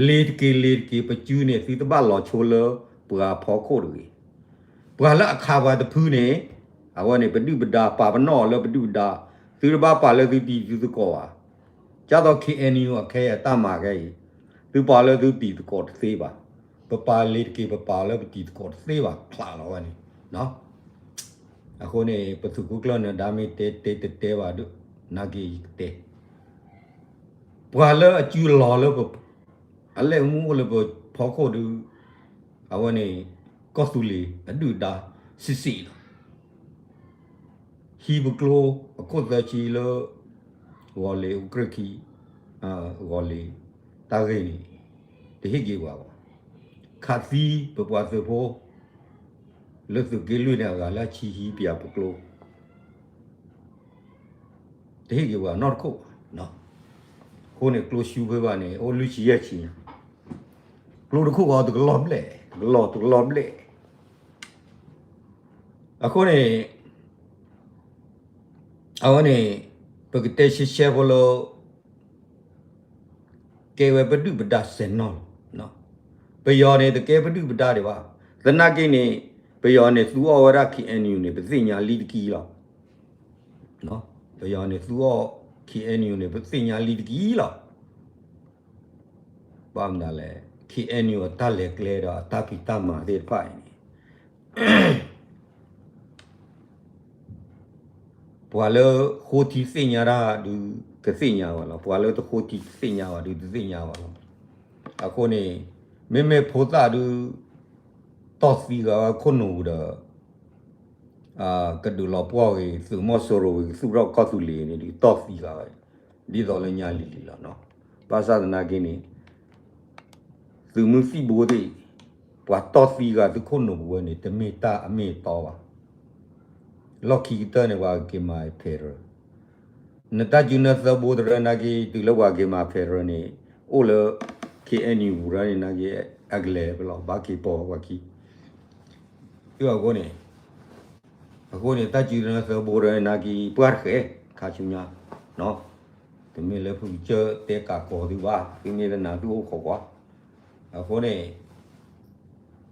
လ့ၤတက့ၤလ့ၤတက့ၤ ပစုန့ၣ် သုတဘၣ်လီၤဆိလၢပှၤဖီခိၣ်တဂ့ၤ. ပှၤလၢအခးပှၤတဖုန့ၣ် အဝဲန့ၣ် ပဒုၣ်ပဒါ ပာ်ပနီၣ်အီၤလၢပဒုၣ်ပဒါ, သုတဘၣ်ပာ်လၢသုတံၤသုသကိးဘၣ်. ဒ်သိး KNU အခဲအံၤအတၢ်မၤခဲအံၤ သုပာ်လၢသုတံၤသကိးတသ့ဘၣ်. ပပာ်လ့ၤတက့ၤ ပပာ်လၢပတံၤသကိးတသ့ဘၣ် ချးလီၤဝဲန့ၣ်. အဃိန့ၣ် ပသုးခိၣ်ကျၢၢ်နၢၤဒါမ့ၢ်တဲတဲတတဲဘၣ်ဒီး နာ်က့ယကတဲ ပှၤလၢအစုလီၤလၢပ အလဲၣ်မူအိၣ်လၢပဖီခိၣ်ဒီး အဝဲန့ၣ် ကီၢ်သူလ့ၤအဒုၣ်ဒါစံးစံးလီၤ. ဟံးပကျိအခိၣ်သၢဆံလၢ ဂီၤလ့ၤအူကြၢၢ်ခံ ဂီၤလ့ၤ တၢ်ဂ့ၢ်န့ၣ် တဟ့ၣ်က့ၤပှၤဘၣ်. ခးသံပပှၤသုးဖိ လၢသုးက့လွံၢ်န့ၣ် အဂၤလၢအဆံဟံးပယၤပကျိ တဟ့ၣ်က့ၤပှၤနီတခိၣ်ဘၣ်. အဃိန့ၣ် ကျိဆူဖဲဘၣ်န့ၣ် အိၣ်လွံၢ်ဆံယဲၢ်ဆံညါ ကျိတခိၣ်ဃီတကလီၢ်ဘျဲၣ်, တကလီၢ်, တကလီၢ်ဘျဲၣ်. အဃိန့ၣ် အဝဲန့ၣ် ပကတဲရှဲရှဲဖိလၢ ကဲဝဲပဒုၣ်ပဒါစဲၤနီၤလီၤ. ပယီၤန့ၣ် တကဲပဒုၣ်ပဒါဒံးဘၣ်. သနာ်က့န့ၣ် ပယီၤန့ၣ် သူအီၣ်ဝဲဒၣ် KNU န့ၣ် ပသ့ၣ်ညါလံတက့ၢ်လီၤ. ပယီၤန့ၣ် သူအီၣ် KNU န့ၣ် ပသ့ၣ်ညါလံတက့ၢ်လီၤ. ဘၣ်မနုၤလဲၣ်, KNU အတၢ်လဲၤကျဲဒီးအတၢ်ဖံးတၢ်မၤသ့ၣ်တဖၣ်အံၤန့ၣ် ပှၤလၢဃိထံသ့ၣ်ညါတၢ်ဒုး ကသ့ၣ်ညါဝဲလီၤ. ပှၤလၢတဃိထံတသ့ၣ်ညါဘၣ်ဒုး တသ့ၣ်ညါဘၣ်လီၤ. အဃိန့ၣ် မ့မ့ၢ်ဖိသၣ်ဒုး တီၢ်သံဂၤဝဲခိၣ်နူာ်ပူၤဒီး ကဒုးလီၤပှီၢ်ဂ့ၤ သုးမီၤစိရိၤဂ့ၤ သူၣ်ထီၣ်ကီၢ်သူလ့ၤန့ၣ်ဒုး တီၢ်သံဂၤဝဲ ဒ်သိးလၢညါလံၤလံၤလီၤနီၤ. ဘၣ်ဆၣ်သနာ်က့န့ၣ် သုးမုၢ်သံၣ်ဘိသ့ၣ် ပှၤတီၢ်သံဂၤသုးခိၣ်နူာ်ပူၤဝဲန့ၣ် တမ့ၢ်တၢ်အမ့ၢ်အတီဘၣ်. လီၢ်ခံကတၢၢ်န့ၣ် ပှၤကက့ၤမၤ federal နတၢ်စုနၢသၢဘိတရၢနာ်က့ တုၤလၢပှၤက့ၤမၤ federal န့ၣ် အိၣ်လၢ KNU ပူၤရၢန့ၣ်နာ်က့ အကလဲၤဖဲလီၤ ဘၣ်က့ၤပိာ်ပှၤခံ အဃိန့ၣ် အဃိန့ၣ် တၢ်စုနၢသၢဘိတရၢနာ်က့ ပှၢ်တဃဲ ခါဆူညါ တမ့ၢ်လၢဖုကစၢၢ်တဲကးကီၤသုဘၣ် သုမ့ၢ်တနာ်သုအိၣ်ခိးကွၢ်. အဃိန့ၣ်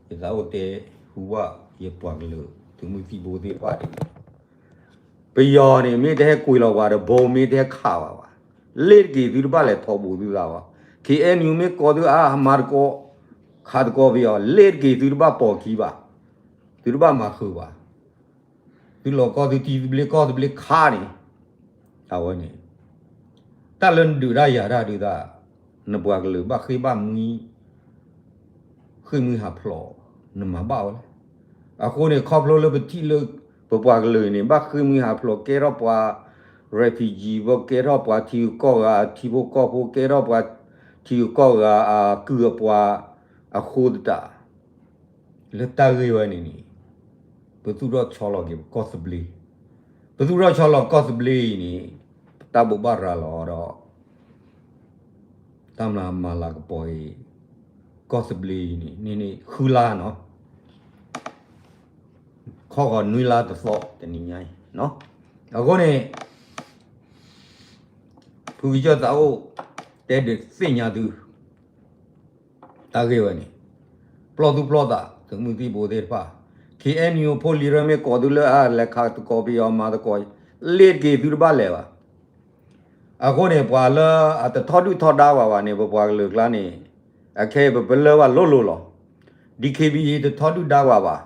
ယသးအိၣ်တဲဟူဘၣ် ယပှၤကလုာ် သုးမုၢ်သံၣ်ဘိသ့ၣ်တဖၣ်န့ၣ် ပယီၤန့ၣ် မ့ၢ်တဟဲကွံာ်လီၤပှၤဒီး ဘိမ့ၢ်တဟဲခးဘၣ်ဘၣ်, လ့ၣ်တက့ၤသုတဘၣ်လဲၤထီၣ်ဘူးသုသးဘၣ်. ခ့ၣ်အဲၣ်ယူၣ်မ့ၢ်ကိးသုအါ မၤသကိး ခးသကိးပယီၤ လ့ၣ်တက့ၤသုတဘၣ်ပိာ်ခံဘၣ်, သုတဘၣ်မၤဃုာ်ဘၣ်, သုလီၤကီၢ်သုထံသဘျ့ကီၢ်သဘျ့ခါန့ၣ်, အဝဲန့ၣ် တၢ်လၢနဒုးတၢ်ယၤတၢ်ဒုးသး နပှၤကလုာ်ဘၣ်ဃ့ဘၣ်မှံ ဃ့ၢ်မှံဟးဖျိး နမၤဘၣ်ဝဲလဲၣ်. အဃိန့ၣ် ခီဖျိလၢပထံၣ်လၢ ပပှၤကလုာ်န့ၣ် ဘၣ်ဃ့ၢ်မှံဟးဖျိး ကဲထီၣ်ပှၤ refugee ဘၣ် ကဲထီၣ်ပှၤထံဂုၤကီၢ်ဂၤအထံဖိကီၢ်ဖိ ကဲထီၣ်ပှၤထံဂုၤကီၢ်ဂၤအကုၢ်အပှၤ အဃိသတး လၢတၢ်ဂ့ၢ်ဝဲန့ၣ်န့ၣ် ပသူၣ်ထီၣ်ဆီလီၤက့ၤပကီၢ်သဘျ့, ပသူၣ်ထီၣ်ဆီလီၤကီၢ်သဘျ့အံၤန့ၣ် ပတၢ်ဘိးဘၣ်ရၤလီၤဒီး တၢ်မၤမၤလၤကပီၤအံၤ ကီၢ်သဘျ့အံၤန့ၣ် န့ၣ်န့ၣ်ဃုလါနီၤ, ခီဂီၤနွံလါတသီတနံၤညါအံၤ, အဃိန့ၣ် ဖုကစၢၢ်သးအိၣ် တဲဒုးသ့ၣ်ညါသု တၢ်ဂ့ၢ်ဝဲန့ၣ် ပျီၢ်သူၣ်ပျီၢ်သး သုးမုၢ်သံၣ်ဘိသ့ၣ်တဖၣ်, ခ့ၣ်အဲၣ်ယူၣ် ဖိလံၤရၢမ့ၢ်ကိးသုလၢအလဲၤခးသကိးပယီၤမၤသကိး လ့ၣ်တက့ၤသုတဘၣ်လဲၤဘၣ်. အဃိန့ၣ် ပှၤလၢအတထီဒုၣ်ထီဒါပှၤဘၣ်န့ၣ် ပပှၤကလုာ်ကျါန့ၣ် အခဲအံၤပပလၢဘၣ်လိၤလိၤလီၤ. ဒံၣ်ခ့ဘံအံၤ တထီဒုၣ်ဒါပှၤဘၣ်,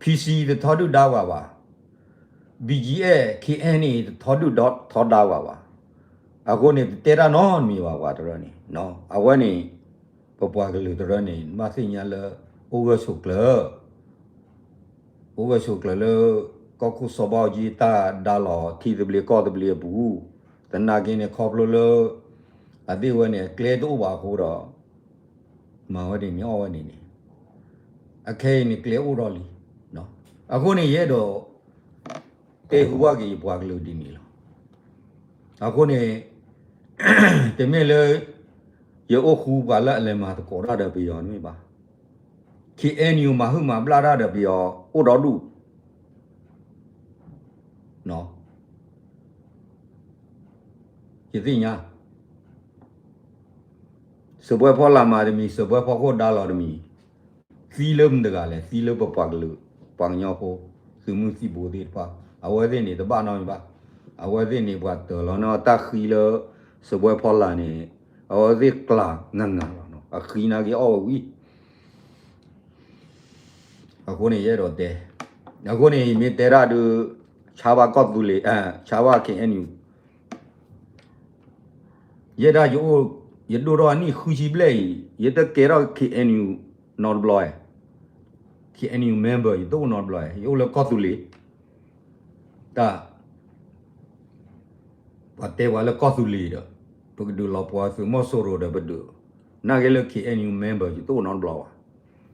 ဖံဆံတထီဒုၣ်ဒါပှၤဘၣ်, ဘံၣ်ကၠံအဲၣ် ခ့ၣ်အဲၣ်ယူၣ်န့ၣ် တထီဒုၣ်ဒါပှၤဘၣ်. အဃိန့ၣ် ပတဲတၢ်နီတမံၤဘၣ် ပှၤတရၢန့ၣ်, အဝဲန့ၣ် ပပှၤကလုာ်တရၢန့ၣ် ဘၣ်သ့ၣ်ညါလၢ အိၣ်ဂၢၢ်ဆိးကျၢၤ အိၣ်ဂၢၢ်ဆိးကျၢၤလၢ ကီၢ်ခိၣ်စီၤဘၣ်အူကၠံတၢ်ဒါလီၤထံသဘျ့ကီၢ်သဘျ့အပူၤ, သနာ်က့န့ၣ် ခီဖျိလၢ အသ့ၣ်ဝဲန့ၣ် အကျဲတအိၣ်ဘၣ်အဃိဒီး မၤဝဲဒ်န့ၣ်အီၣ်ဝဲန့ၣ်န့ၣ်, အခဲအံၤန့ၣ် ကျဲအိၣ်ထီၣ်လံ. အဃိန့ၣ် ယအဲၣ်ဒိး တဲဟူဘၣ်က့ၤယပှၤကလုာ်ဒ်န့ၣ်လီၤ. အဃိန့ၣ် တမ့ၢ်လၢ ယအိၣ်ဃူပှၤလၢအလဲၤမၤသကိးတၢ်ဒီးပယီၤတမ့ၢ်ဘၣ်. ခ့ၣ်အဲၣ်ယူၣ် မၤဟုၣ်မၤဘျၣ်တၢ်ဒီးပယီၤအိၣ်ဒီဒူၣ် ယသ့ၣ်ညါ စၢၤဘှဲဖီလာ်မၤတမံၤ စၢၤဘှဲဖီခိၣ်ဒါလီၤတမံၤ, သံလၢမတၤတဂၤလဲၣ်, သံလၢပပှၤကလုာ် ပှၤကညီဖိ သုးမုၢ်သံၣ်ဘိသ့ၣ်တဖၣ်, အဝဲသ့ၣ်န့ၣ် တဘၣ်နီတမံၤဘၣ်. အဝဲသ့ၣ်န့ၣ် ပှၤတၢၢ်လီၤန့ၢ်တၢ်ဃံလၢ စၢၤဘှဲဖီလာ်န့ၣ် အဝဲသ့ၣ်ကျၢၤနးနးလီၤ, အဃံနာ်က့အီၣ်ဝဲဝံၤ အဃိန့ၣ် ယအဲၣ်ဒိးတဲ, အဃိန့ၣ် ယမ့ၢ်တဲတၢ်ဒုး ဆါဘၣ်ကီၢ်သူလ့ၤ, ဆါဘၣ် ခ့ၣ်အဲၣ်ယူၣ်, ယဲဒၣ်ယအိၣ်, ယဒိၣ်ထီၣ်အနံၣ်ဃုဆံဘျဲၣ်အံၤ ယတကဲထီၣ် ခ့ၣ်အဲၣ်ယူၣ် နီတဘျီ, ခ့ၣ်အဲၣ်ယူၣ် member ယတအိၣ်နီတဘျီ, ယအိၣ်လၢကီၢ်သူလ့ၤ, တၢ် ပှၤတဲပှၤလၢကီၢ်သူလ့ၤဒီး ပကဒုးလီၤပှီၤသုးမီၤစိရိၤဒီးပဒုး, နာ်က့လၢ ခ့ၣ်အဲၣ်ယူၣ် member ယတအိၣ်နီတဘျီဘၣ်,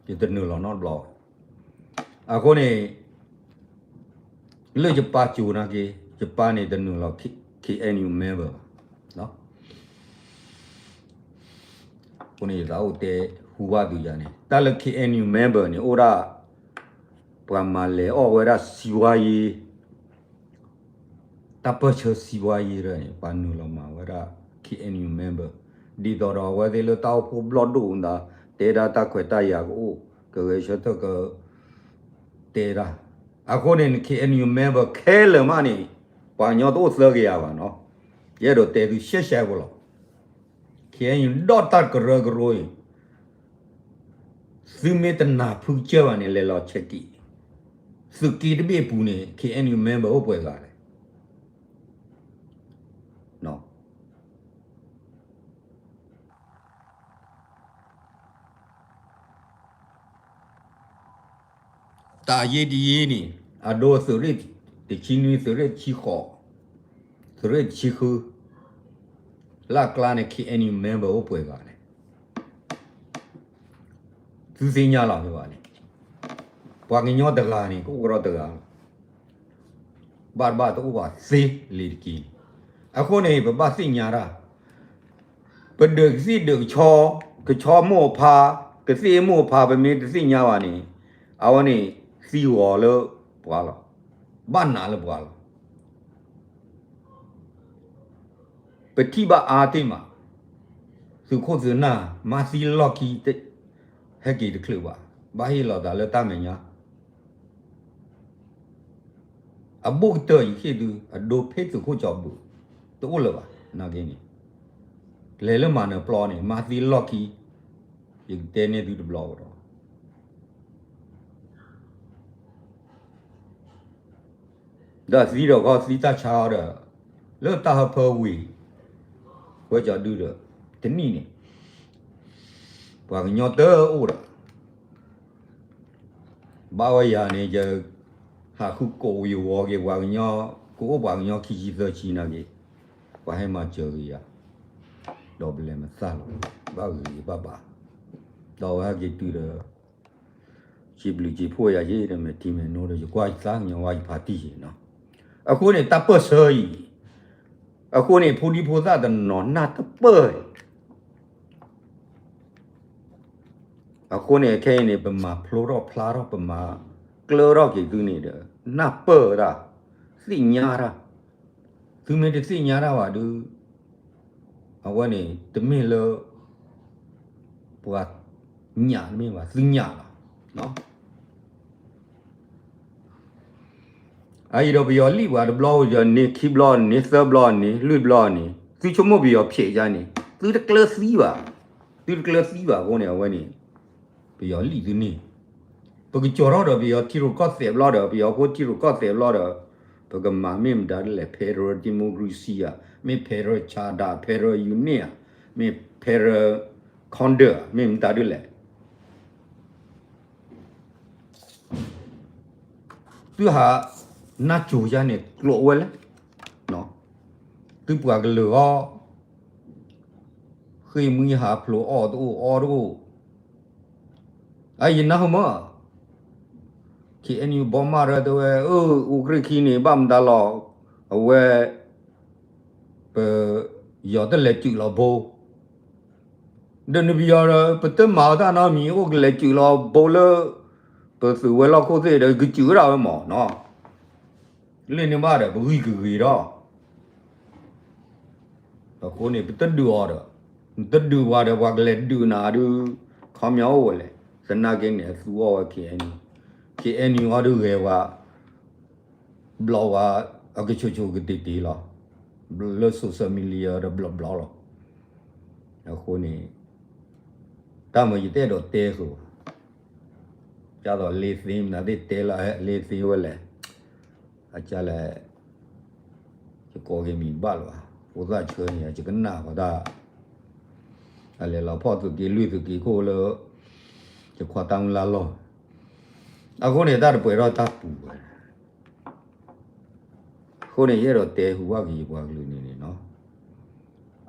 ယတနုာ်လီၤနီတဘျီဘၣ်. အဃိန့ၣ် လၢယပၢ်ကိၤနာ်က့, ယပၢ်န့ၣ်တနုာ်လီၤ ခ့ၣ်အဲၣ်ယူၣ် member ဘၣ်. အဃိန့ၣ် ယသးအိၣ်တဲ ဟူးဝးသုယၤန့ၣ် တၢ်လၢ K N U member န့ၣ် အိၣ်ဒၣ် ပှၤမၤလဲၤအီၣ်ဝဲဒၣ်စံးဝါယံၤ တၢ်ပၢၢ်ဆၢစံးဝါယံၤဒၣ်န့ၣ် ပှၤနုာ်လီၤမၤဝဲဒၣ် K N U member ဒ်သိးဒီးအဝဲသ့ၣ်လၢတၢ်အိၣ်ဖှိၣ်ဘျီၣ်ဒိၣ်မတၤ တဲဒၣ်တၢ်ခွဲးတၢ်ယာ်ကအိၣ် ကဂဲၤဆၢထၢၣ်က တဲဒၣ် အဃိန့ၣ် K N U member ခဲလၢာ်မးန့ၣ် ပှၤကညီတအိၣ်သၢကယၤဘၣ်နီၤ ယအဲၣ်ဒိးတဲသုရှဲရှဲဖိလီၤ K N U ဒီးတၢ်ကရၢကရိအံၤ သုမ့ၢ်တနၢ်ဖုကစၢၢ်ဘၣ်န့ၣ် လဲၤလီၤဆဲးက့ၤ သုးက့တဘ့ၣ်အပူၤန့ၣ် K N U member အိၣ်ပှဲၤဂၤလဲၣ် တၢ်ယ့တယ့န့ၣ် အဒိ သုးရ့ၣ်တဆံနွံ သုးရ့ၣ်တဆံဃိး သုးရ့ၣ်တဆံဃု လၢအကျါန့ၣ် K N U member အိၣ်ပှဲၤဂၤလဲၣ် သုသ့ၣ်ညါလီၤမ့ၢ်ဘၣ်န့ၣ် ပှၤကညီတဂၤန့ၣ် ကအိၣ်ကဒီးတဂၤလီၤ ဘၣ်တဘၣ်တအိၣ်ဘၣ်သ့လံၤတက့ၢ်န့ၣ် အဃိန့ၣ် ပဘၣ်သ့ၣ်ညါတၢ် ပဒုးကသံၣ်ဒုးကဆီ ကဆီမိၢ်အဖါ ကသံၣ်မိၢ်အဖါ ပမ့ၢ်တသ့ၣ်ညါဘၣ်န့ၣ် အဝဲန့ၣ် သံဂီၤလၢပှၤလီၤ ဘၣ်နးလၢပှၤလီၤ ပထံၣ်ဘၣ်အါတ့ၢ်မး သုးခိၣ်သုးနၢ် မၤသံလီၢ်ခံ ဟဲက့ၤတချုးဘၣ် ဘၣ်ဟ့ၣ်လီၤသးလၢတၢ်မဲာ်ညါ အဘူးကတၢၢ်ယံၤ ယဃ့ၢ်သု အဒိဖ့သုးခိၣ်ကၠီၤဘုး တအိၣ်လၢၤဘၣ် နာ်က့န့ၣ် လဲၤလၢမၤနၢၤပျီန့ၣ် မၤသံလီၢ်ခံ ယကတဲန့ၢ်သုတဘျီကဒီး ဒီးသံဒီးခီသံတၢ်ဆါအီၤဒီး လၢတၢ်ဟၢဖၢဝံၤ ဝဲကၠီၤဒုဒီး တနံၣ်န့ၣ် ပှၤကညီတအိၣ်ဒီး ဘၣ်ဝဲယၤန့ၣ် ယဟးဃုကိးယဝီၤက့ၤပှၤကညီ ကအိၣ်ပှၤကညီခံဆံသၢဆံနာ်က့ ပှၤဟဲမၤစၢၤက့ၤယၤ ဒီးပလဲၤမသၣ်လီၤ ဘၣ်ဂ့ၤဂ့ၤဘၣ်ဘၣ် ဒီးဝဲဟဲက့ၤတုၤဒီး စံးဘျုးစံးဖှိၣ်ယၤယ့ၣ်ဒီး မဲာ်ထံမဲာ်နိဒီး ယကွၢ်ယသးကညီၤဝါယဖါတံၢ်ယ့ၣ်နီၤ အဃိန့ၣ် တၢ်ပၢၢ်ဆၢအံၤ အဃိန့ၣ် ဖိဒံဖိသၣ်တနီၤနၢ်တပၢၢ် အဃိန့ၣ် ခဲအံၤန့ၣ် ပမၤဖျိထီၣ်ဖျါထီၣ် ပမၤကျၢထီၣ်က့ၤသုန့ၣ်ဒီး နၢ်ပၢၢ်တၢ် သ့ၣ်ညါတၢ် သုမ့ၢ်တသ့ၣ်ညါတၢ်ဘၣ်ဒီး အဝဲန့ၣ် တမ့ၢ်လၢ ပှၤညၣ်တမ့ၢ်ဘၣ် သုညၣ်လီၤ အအံၤဒီးပယီၤလံၣ်ပှၤတဘျီဝံၤဒီးန့ၣ် ခံဘျီန့ၣ် သၢဘျီန့ၣ် လွံၢ်ဘျီန့ၣ် သုဆိကမိၣ်ပယီၤဖျဲးယါန့ၣ် သုတကျၢၤသံဘၣ် သုတကျၢၤသံဘၣ်အဃိန့ၣ် အဝဲန့ၣ် ပယီၤလံၣ်သုန့ၣ် ပကကၠီၤထီၣ်ဒီးပယီၤထံရူၢ်ကီၢ်သဲးဘျီဒီး ပယီၤဖိထံရူၢ်ကီၢ်သဲးဘျီဒီး ပကမၤမ့ၢ်မတၤဒ်လဲၣ် federal democracy ဧါ မ့ၢ် federal charter federal unit ဧါ မ့ၢ် federal conduct ဧါ မ့ၢ်မတၤဒ်လဲၣ် သုဟးနၢ်စိၤယါန့ၣ် ကျိးဝဲလဲၣ် သုပှၤကလုာ်အီၤ ဃ့ၢ်မှံဟးဖျိးအီၣ်တအိၣ်အီတအိၣ် အယနၢ်ဟူမး KNU ဘီမၣ်ရၢတဲဝဲ အၢ အူကြ့ၢ်ခံန့ၣ် ဘၣ်မတၤလီၤ အဝဲ ပယီၤတလဲၤစုးလီၤဘိ ဒီးနပယီၤဒီး ပတမၤအီၤတၢ်နီတမံၤ အိၣ်ကလဲၤစုးလီၤဘိလၢ ပသုးဝဲၤလီၢ်ခိၣ်သ့ၣ်ဒီး ကစုးဝဲဒၣ်ဝဲမးနီၤ လၢန့ၣ်ဘၣ်ဒီး ပဂံၢ်ကဂ့ၤထီၣ် အဃိန့ၣ် ပတဒုးအီၤဒီး နတဒုးပှၤဒီး ပှၤကလဲၤဒုးနၤဒုး ခီပညီအိၣ်ဝဲလဲၣ် သနာ်က့န့ၣ် အသူအီၣ်ဝဲ KNU KNU အီၤဒုးဂဲၤဝဲ ဘျီဝဲ အကဆိးဆိးကတ့ၤတ့ၤလီၤ လၢ social media ဒီးဘျီဘျီလီၤ အဃိန့ၣ် တၢ်မၤယတအဲၣ်ဒိးတဲဃုာ်ဘၣ် ဒ်သိးလ့သ့မနုၤသ့ၣ်တဲလၢ လ့သ့ဝဲလဲၣ် အကလဲၣ် ယကိးက့ၤမံၤဘၣ်လၢၤဘၣ် ဖိသၣ်ဆၢန့ၣ် ယကနၣ်ဃီတၢ် အလဲၤလီၤဖီၣ်သုးက့လွံၢ်သုးက့ခိၣ်လၢ ယခွါတၢ်မုၢ်လၢ်လီၢ် အဃိန့ၣ် တၢ်တပှဲၤထီၣ်တၢ်ပူၤဝဲ အဃိန့ၣ် ယအဲၣ်ဒိးတဲဟူးဝၣ်က့ၤယပှၤကလုာ်န့ၣ်န့ၣ်နီၤ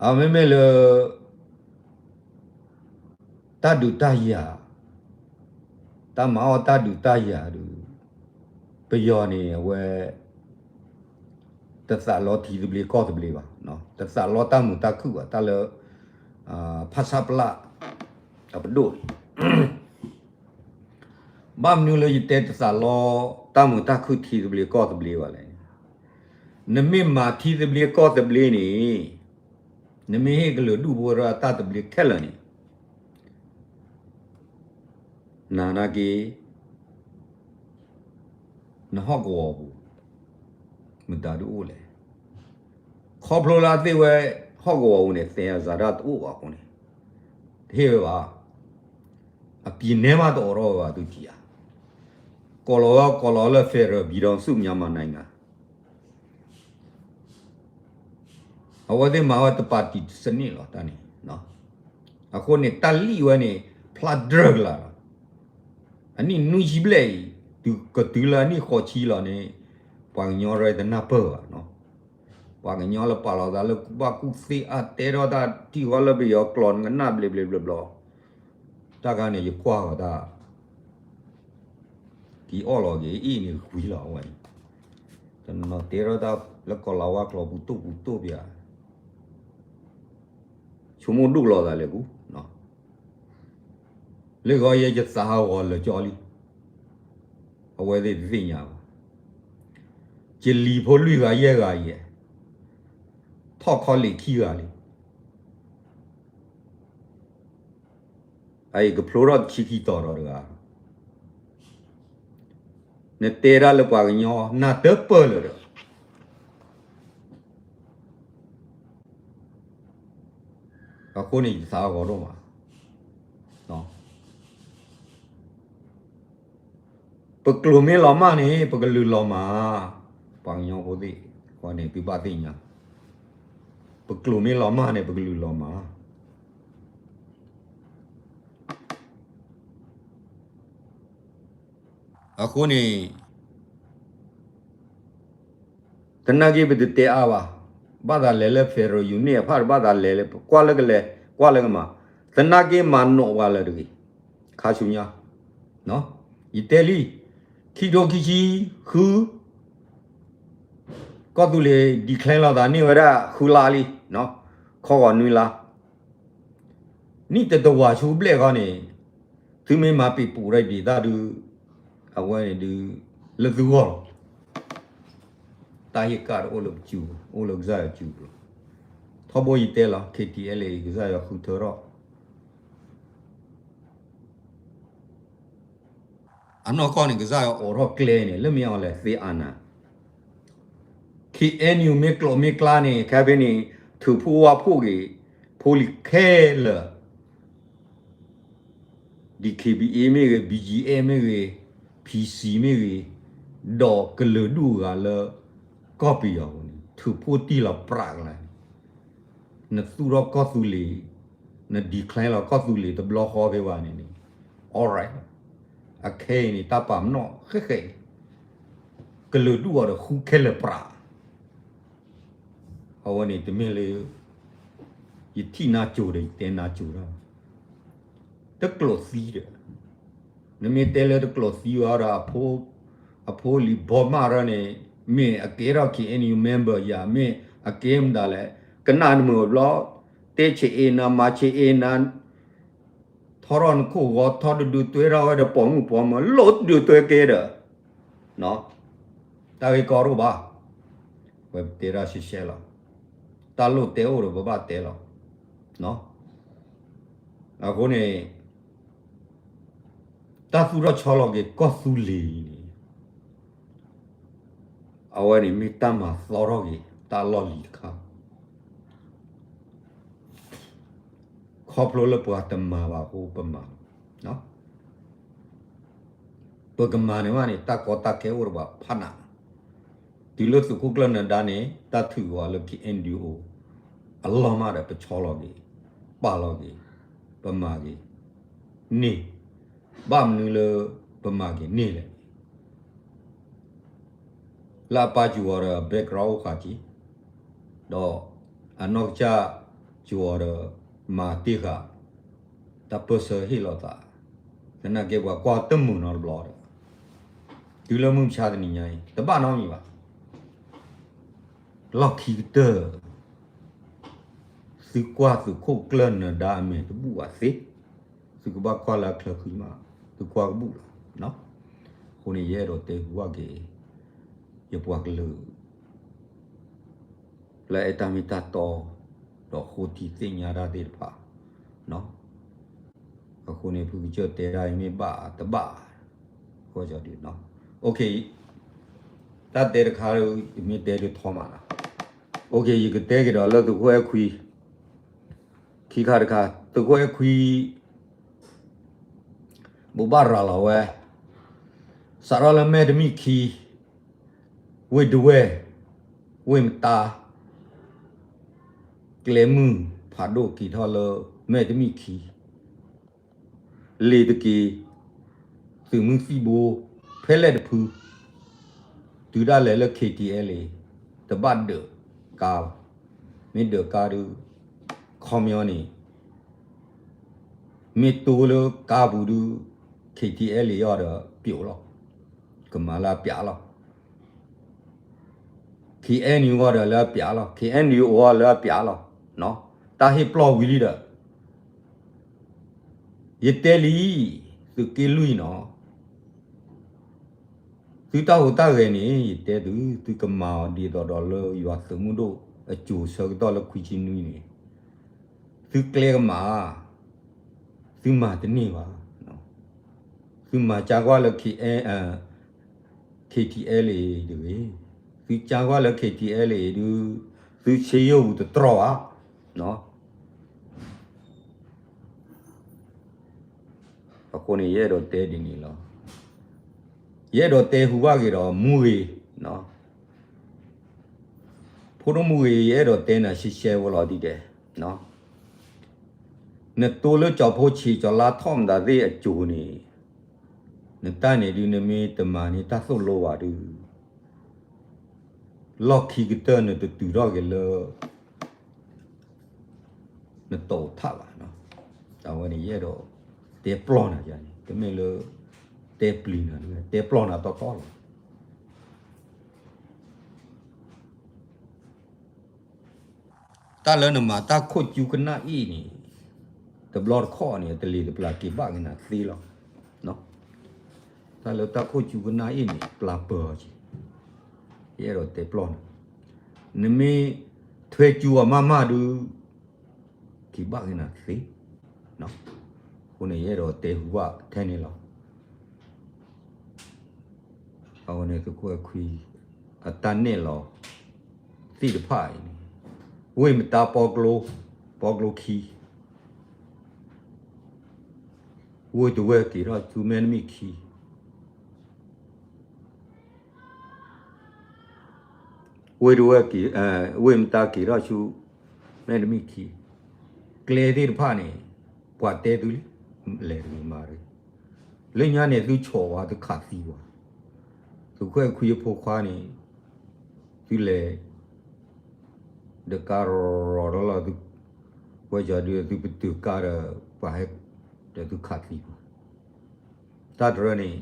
အမ့မ့ၢ်လၢ တၢ်ဒုးတၢ်ယၤ တၢ်မၤအီၣ်တၢ်ဒုးတၢ်ယၤဒီး ပယီၤန့ၣ် အဝဲ တသးလီထံသဘျ့ကီၢ်သဘျ့ဘၣ်, တသးလီတၢ်မုာ်တၢ်ခုၣ်ဘၣ်, တၢ်လၢ ဖဆပလ အပဒိၣ်န့ၣ် ဘၣ်မနုၤလၢယတဲတသးလီ တၢ်မုာ်တၢ်ခုၣ်ထံသဘျ့ကီၢ်သဘျ့ဘၣ်လဲၣ်န့ၣ်, နမ့ၢ်မၤထံသဘျ့ကီၢ်သဘျ့န့ၣ်, နမ့ၢ်ဟ့ၣ်ကလုာ်ဒူၣ်ဖိတၢ်သဘျ့ခဲလၢာ်န့ၣ်, နနာ်က့ နဟီၣ်ကဝီၤပူၤ မတၤဒုးအိၣ်လဲၣ်. ခီဖျိလၢအသ့ၣ်ဝဲဟီၣ်ကဝီၤပူၤန့ၣ် သဲအစၤဒၣ်တအိၣ်ဘၣ်အဃိန့ၣ်, တဟ့ၣ်ဝဲဘၣ်. အပံၤနဲမးတအိးထီၣ်ဝဲဘၣ် သုထံၣ်ဧါ. ကိးလီၤဝဲကိးလီၤလၢ federal ပံၤဒီစု မြန်မာနိုင်ငံ အဝဲသ့ၣ်မၤဝဲတပာ်တံၣ်စနစ်လီၤတၢ်န့ၣ်. အဃိန့ၣ် တၢ်လံၣ်ဝဲန့ၣ် ဖျါဒြၢကလာ်လီၤ. အနံၣ်နွံဆံဘျဲၣ်အံၤ တုၤကတုၤလၢအနံၣ်ဃိးဆံလီၤန့ၣ် ပှၤကညီရဲတနၢ်ပၢၢ်ဘၣ်နီၤ. ပှၤကညီလၢပာ်လီၤသးလၢကူၣ်ဘၣ်ကူၣ်သ့အါတဲထီၣ်တၢ်ထံၣ်ဃီလၢပယီၤကျိာ်နကနၣ်ဘျ့ဘျ့ဘျီဘျီ တၢ်ခါန့ၣ် ယကွၢ်ဃီၤတၢ် က့ၤအီၣ်လီၤက့ၤအ့ၣ်န့ၣ်ဝံၤလီၤဝဲန့ၣ်, တနီၤတဲထီၣ်တၢ်လၢကီၤလၤဝါကျိာ်ပူၤတိၢ်ပူၤတိၢ်ပၠး, ဆိကမိၣ်ဒိၣ်လီၤသးလဲၣ်ကူ, လၢဂီၤယဲယသးဟးဂီၤလၢာ်ကၠီလံ, အဝဲသ့ၣ်တသ့ၣ်ညါဘၣ်, ယလံၤဖိလွံၢ်ဂၤယဲၢ်ဂၤယဲၢ်, ထီၣ်ခီလ့ၣ်ခံဂၤလံ အအံၤကဖျိထီၣ်တဆံခံတီၤဒီးတဂၤ, နတဲဒၣ်လၢပှၤကညီနၢ်တပၢၢ်လၢၤဒီး, အဃိန့ၣ်ယသးဂီၤဒိၣ်မး, ပကျိာ်မ့ၢ်လီၤမၢ်န့ၣ် ပကလုာ်လီၤမၢ်, ပှၤကညီဖိသ့ၣ်, ဃီန့ၣ်သုဘၣ်သ့ၣ်ညါ, ပကျိာ်မ့ၢ်လီၤမၢ်န့ၣ် ပကလုာ်လီၤမၢ် အဃိန့ၣ် သနာ်က့ပတတဲအါဘၣ်, ဘၣ်သးလဲၤလၢ federal unit အဖၣ် ဘၣ်သးလဲၤလၢ ကွၢ်လၢကလဲၤ ကွၢ်လၢကမၤ, သနာ်က့မၤနီၣ်ပှၤလၢတဂ့ၤ, ခါဆူညါ, ယတဲလံ, ခံထိခံဆံဃု ကီၢ်သူလ့ၤ declare လီၤသးန့ၢ်ဝဲဒၣ်ဃုလါလံ, ခီဂီၤနွံလါ, နံၣ်တတဝၤဆူဘျဲၣ်ခီန့ၣ်, သုမ့ၢ်မၤပံာ်ပူၤရၢဒံးတၢ်ဒုး, အဝဲန့ၣ်ဒုး, လၢသုဂီၢ်လီၤ, တၢ်ဟ့ၣ်ကၣ်တအိၣ်လၢပစုပူၤ, အိၣ်လၢကစၢ်ယွၤစုပူၤလီၤ, ထီဘိယတဲလီၤ KTLA ကစၢ်ယွၤဃုထၢထီၣ် အနီၢ်ကီၢ်န့ၣ် ကစၢ်ယွၤအိးထီၣ်ကျဲန့ၣ် လၢမ့ၢ်အီၤလဲၣ်သ့အါနၤ, KNU မ့ၢ်ကျိာ်မ့ၢ်ကျါန့ၣ် ခဲဖဲန့ၣ် ထုးဖှိၣ်ဝါဖှိၣ်က့ၤ ဖိလံၤခဲလၢာ်, DKBA မ့ၢ်ဂ့ၤ, BGF မ့ၢ်ဂ့ၤ, PC မ့ၢ်ဂ့ၤ, ဒီးကလုာ်ဒူၣ်ဂၤလၢ ကီၢ်ပယီၤပူၤန့ၣ် ထုးဖှိၣ်တံၢ်လီၤပြးကလာ်န့ၣ် နသူၣ်ထီၣ်ကီၢ်သူလ့ၤ, န declare လီၤကီၢ်သူလ့ၤတဘျီဃီဖဲဘၣ်န့ၣ်န့ၣ်, alright, အခဲအံၤန့ၣ် တၢ်ပာ်ပနီၣ်ဃဲးဃဲး, ကလုာ်ဒူၣ်အီၤဒီးဃူခဲလၢာ်ပြး, အဝဲန့ၣ်တမ့ၢ်လၢ ယထံၣ်နါစိၤဒီးယတဲနါစိၤတၢ်, တကျိာ်သံဒီး, နမ့ၢ်တဲလၢတကျိာ်သံဝဲဒီး အဖိလံၤဘီမးရၢန့ၣ် မ့ၢ်အကဲထီၣ် KNU member ယၤ မ့ၢ်အကဲမတၤလဲၣ်, ကနၣ်နမုာ်ဘျီ, တဲဆံးအ့နၤ မၤဆံးအ့နၤ, ထီထီၣ်နခိၣ်ဂီၤထီတဒုးတွဲထီၣ်ဝဲဒီးပိာ်မုၣ်ပိာ်မၢၤ လိၣ်တဒုးတွဲကဲဒီး, တၢ်ဂ့ၢ်ကီဒိၣ်ဘၣ်, ဝဲပတဲဒၣ်ရှဲရှဲလီၤ, တၢ်လိၣ်တဲအိၣ်ဒီးပဘၣ်တဲလီၤ, အဃိန့ၣ် တၢ်သူၣ်ထီၣ်ဆီလီၤက့ၤကီၢ်သူလ့ၤအံၤန့ၣ် အဝဲန့ၣ်မ့ၢ်တၢ်မၤသီထီၣ်က့ၤ တၢ်လီၢ်လံၤတခါ, ခီဖျိလၢပှၤတမၤဘၣ်အဃိပမၤ, ပကမၤန့ၣ်ဘၣ်န့ၣ် တၢ်ကီတၢ်ခဲအိၣ်တဘၣ်ဖးနး, တုၤလၢသုးခိၣ်ကျၢၢ်နၢၤဒါန့ၣ် တၢ်ထုးဝဲလၢ KNDO အလီၢ်မးဒီး ပဆီလီၤက့ၤ, ပာ်လီၤက့ၤ, ပမၤက့ၤ, န့ၢ်, ဘၣ်မနုၤလၢ ပမၤက့ၤန့ၢ်လဲၣ် လၢအပၢ်စူၤအီၤဒီး background အိၣ်ဃာ်က့ၤ, ဒီးအနီၢ်ကစၢ်စူၤအီၤဒီး မၤတ့ၢ်ဃာ် တၢ်ပၢၢ်ဆၢဟ့ၣ်လီၤသး, သနာ်က့ပှၤကွၢ်တမုာ်နီတဘျီဒီး, တုၤလၢမုၢ်မဆါတနံၤညါအံၤ တဘၣ်နီတမံၤဘၣ်. လီၢ်ခံကတၢၢ် သုကွၢ်သုးခိၣ်ကျၢၢ်နၢၤဒါအမဲာ်တဘူၣ်ဘၣ်သ့, သုကဘၣ်ကွၢ်လၢအချၢဃံမး, သုကွၢ်ကဘူၣ်လီၤ. အဃိန့ၣ် ယအဲၣ်ဒိးတဲဟူဘၣ်က့ၤ ယပှၤကလုာ် လၢအဲၣ်တၢ်မ့ၢ်တၢ်တီ ဒီးဃိထံသ့ၣ်ညါတၢ်သ့ၣ်တဖၣ်, အဃိန့ၣ် ဖုကစၢၢ်တဲဒၣ်အံၤမ့ၢ်ဘၣ်တဘၣ်, ဃီဒုး, OK, တၢ်တဲတခါ မ့ၢ်တဲဒုးထီမးလီၤ. OK, ယကတဲက့ၤဒီးလၢသုးခိၣ်အဲၣ်ခွံ ခံခါတခါ, သုးခိၣ်အဲၣ်ခွံ ဘိးဘၣ်ရၤလီၤဝဲ စးထီၣ်လၢမဲာ်တမံၣ်ခံ, ဝ့ၢ်ဒဝဲၢ်, ဝ့ၢ်မတါ, ကျဲမုၢ်ဖးဒိၣ်က့ၤထီၣ်လၢမဲာ်တမံၣ်ခံ, လ့ၤတက့ၤ, သုးမုၢ်သံၣ်ဘိ, ဖဲလဲၣ်တဖု, တုၤဒၣ်လဲာ်လၢ KTLA တဘၣ်ဒၢးကါလီၤ. မ့ၢ်ဒၢးကါဒုး ခီပညီန့ၣ် မ့ၢ်တိလၢကါပူၤဒုး KTLA အီၤဒီးပျိာ်လီၤ, ကမၤလၢအပျးလီၤ. KNU အီၤဒီးလၢအပျးလီၤ, KNU အီၤလၢအပျးလီၤ. တၢ်ဟ့ၣ်ပျီၢ်ဝံၤလံဒီး ယတဲလံ, သုးက့လွံၢ်နီၤ, သုတၢ်ဟူးတၢ်ဂဲၤန့ၣ် ယတဲသု, သုကမၤအီၤဒ်သိးဒီးလၢယွၤသုးမုၢ်ဒိၣ်အစိၤဆၢကတီၢ်လၢခွံဆံနွံန့ၣ်, သုကျဲကမၤ, သုမၤတန့ၢ်ဘၣ်. သုမၤကါကွၢ်လၢ KTLA တဂ့ၤ, သုကါကွၢ်လၢ KTLA ဒုး သုဆ့ယိၣ်ပူၤတတြီၢ်ဘၣ်. အဃိန့ၣ် ယအဲၣ်ဒိးတဲဒ်န့ၣ်လီၤ. ယအဲၣ်ဒိးတဲဟူဘၣ်က့ၤဒီးမူဂ့ၤ, ဖိဒိၣ်မူဂ့ၤ ယအဲၣ်ဒိးတဲနၤရှဲရှဲဖိလီၤဒ်တဲ, နတိလၢကၠီၤဖိဆံးကၠီၤလါထီၣ်မတၤသ့ၣ်အစိၤန့ၣ်, နတၢ်န့ၣ်ဒုး နမ့ၢ်တမၤန့ၢ်တၢ်သိၣ်လိဘၣ်ဒုး လီၢ်ခံကတၢၢ်နတတုၤထီၣ်က့ၤလၢ နတအိၣ်ထီၣ်ဘၣ်. အဝဲန့ၣ် ယအဲၣ်ဒိးတဲပျီၢ်နၤယၤန့ၣ်, တမ့ၢ်လၢ တဲပျံၤနၤ, တဲပျီၢ်နၤတီတီလီၤ. တၢ်လၢနမၤတၢ်ခိၣ်ကူကနၣ်အ့ၣ်န့ၣ်, တဘျီတခီၣ်န့ၣ် တလ့ၤတပျၢ်က့ၤဘၣ်က့ၤနၤသ့လီၤ. တၢ်လၢတၢ်ခိၣ်ကူကနၣ်အ့ၣ်န့ၣ် ပျၢ်ပၢၤအီၤက့ၤ, ယအဲၣ်ဒိးတဲပျီၢ်နၤ, နမ့ၢ်ထွဲကူအီၤမးမးဒုး က့ၤဘၣ်က့ၤနၤသ့. အဃိန့ၣ် ယအဲၣ်ဒိးတဲဟူဘၣ်ထဲန့ၣ်လီၤ. အဝဲန့ၣ်သုးခိၣ်အဲၣ်ခွံ အတၢ်နဲၣ်လီၤသ့ၣ်တဖၣ်အံၤန့ၣ်, ဝ့ၢ်မတါပီကျိ, ပီကျိခံ, ဝ့ၢ်တဝဲၢ်က့ၤထီၣ်ဆူမဲာ်တမံၣ်ခံ, ဝ့ၢ်တဝဲၢ်က့ၤ, ဝ့ၢ်မတါက့ၤထီၣ်ဆူ မဲာ်တမံၣ်ခံ, ကျဲသ့ၣ်တဖၣ်န့ၣ် ပှၤတဲသုလံ, လဲၤတဂ့ၤမၤတဂ့ၤ, လၢညါန့ၣ် သုဆိးဝဲသုခးသံဝဲ, သုးခိၣ်အဲၣ်ခွံအဖိခွါန့ၣ် သုလဲၤ ဒီးကါရီၤရီၤဒီးလီၤ, ဝဲယၤဒုး သုပတုာ်ကါဒီး ပှၤဟဲ ဒီးသုခးသံပှၤ, တၢ်တရၢန့ၣ်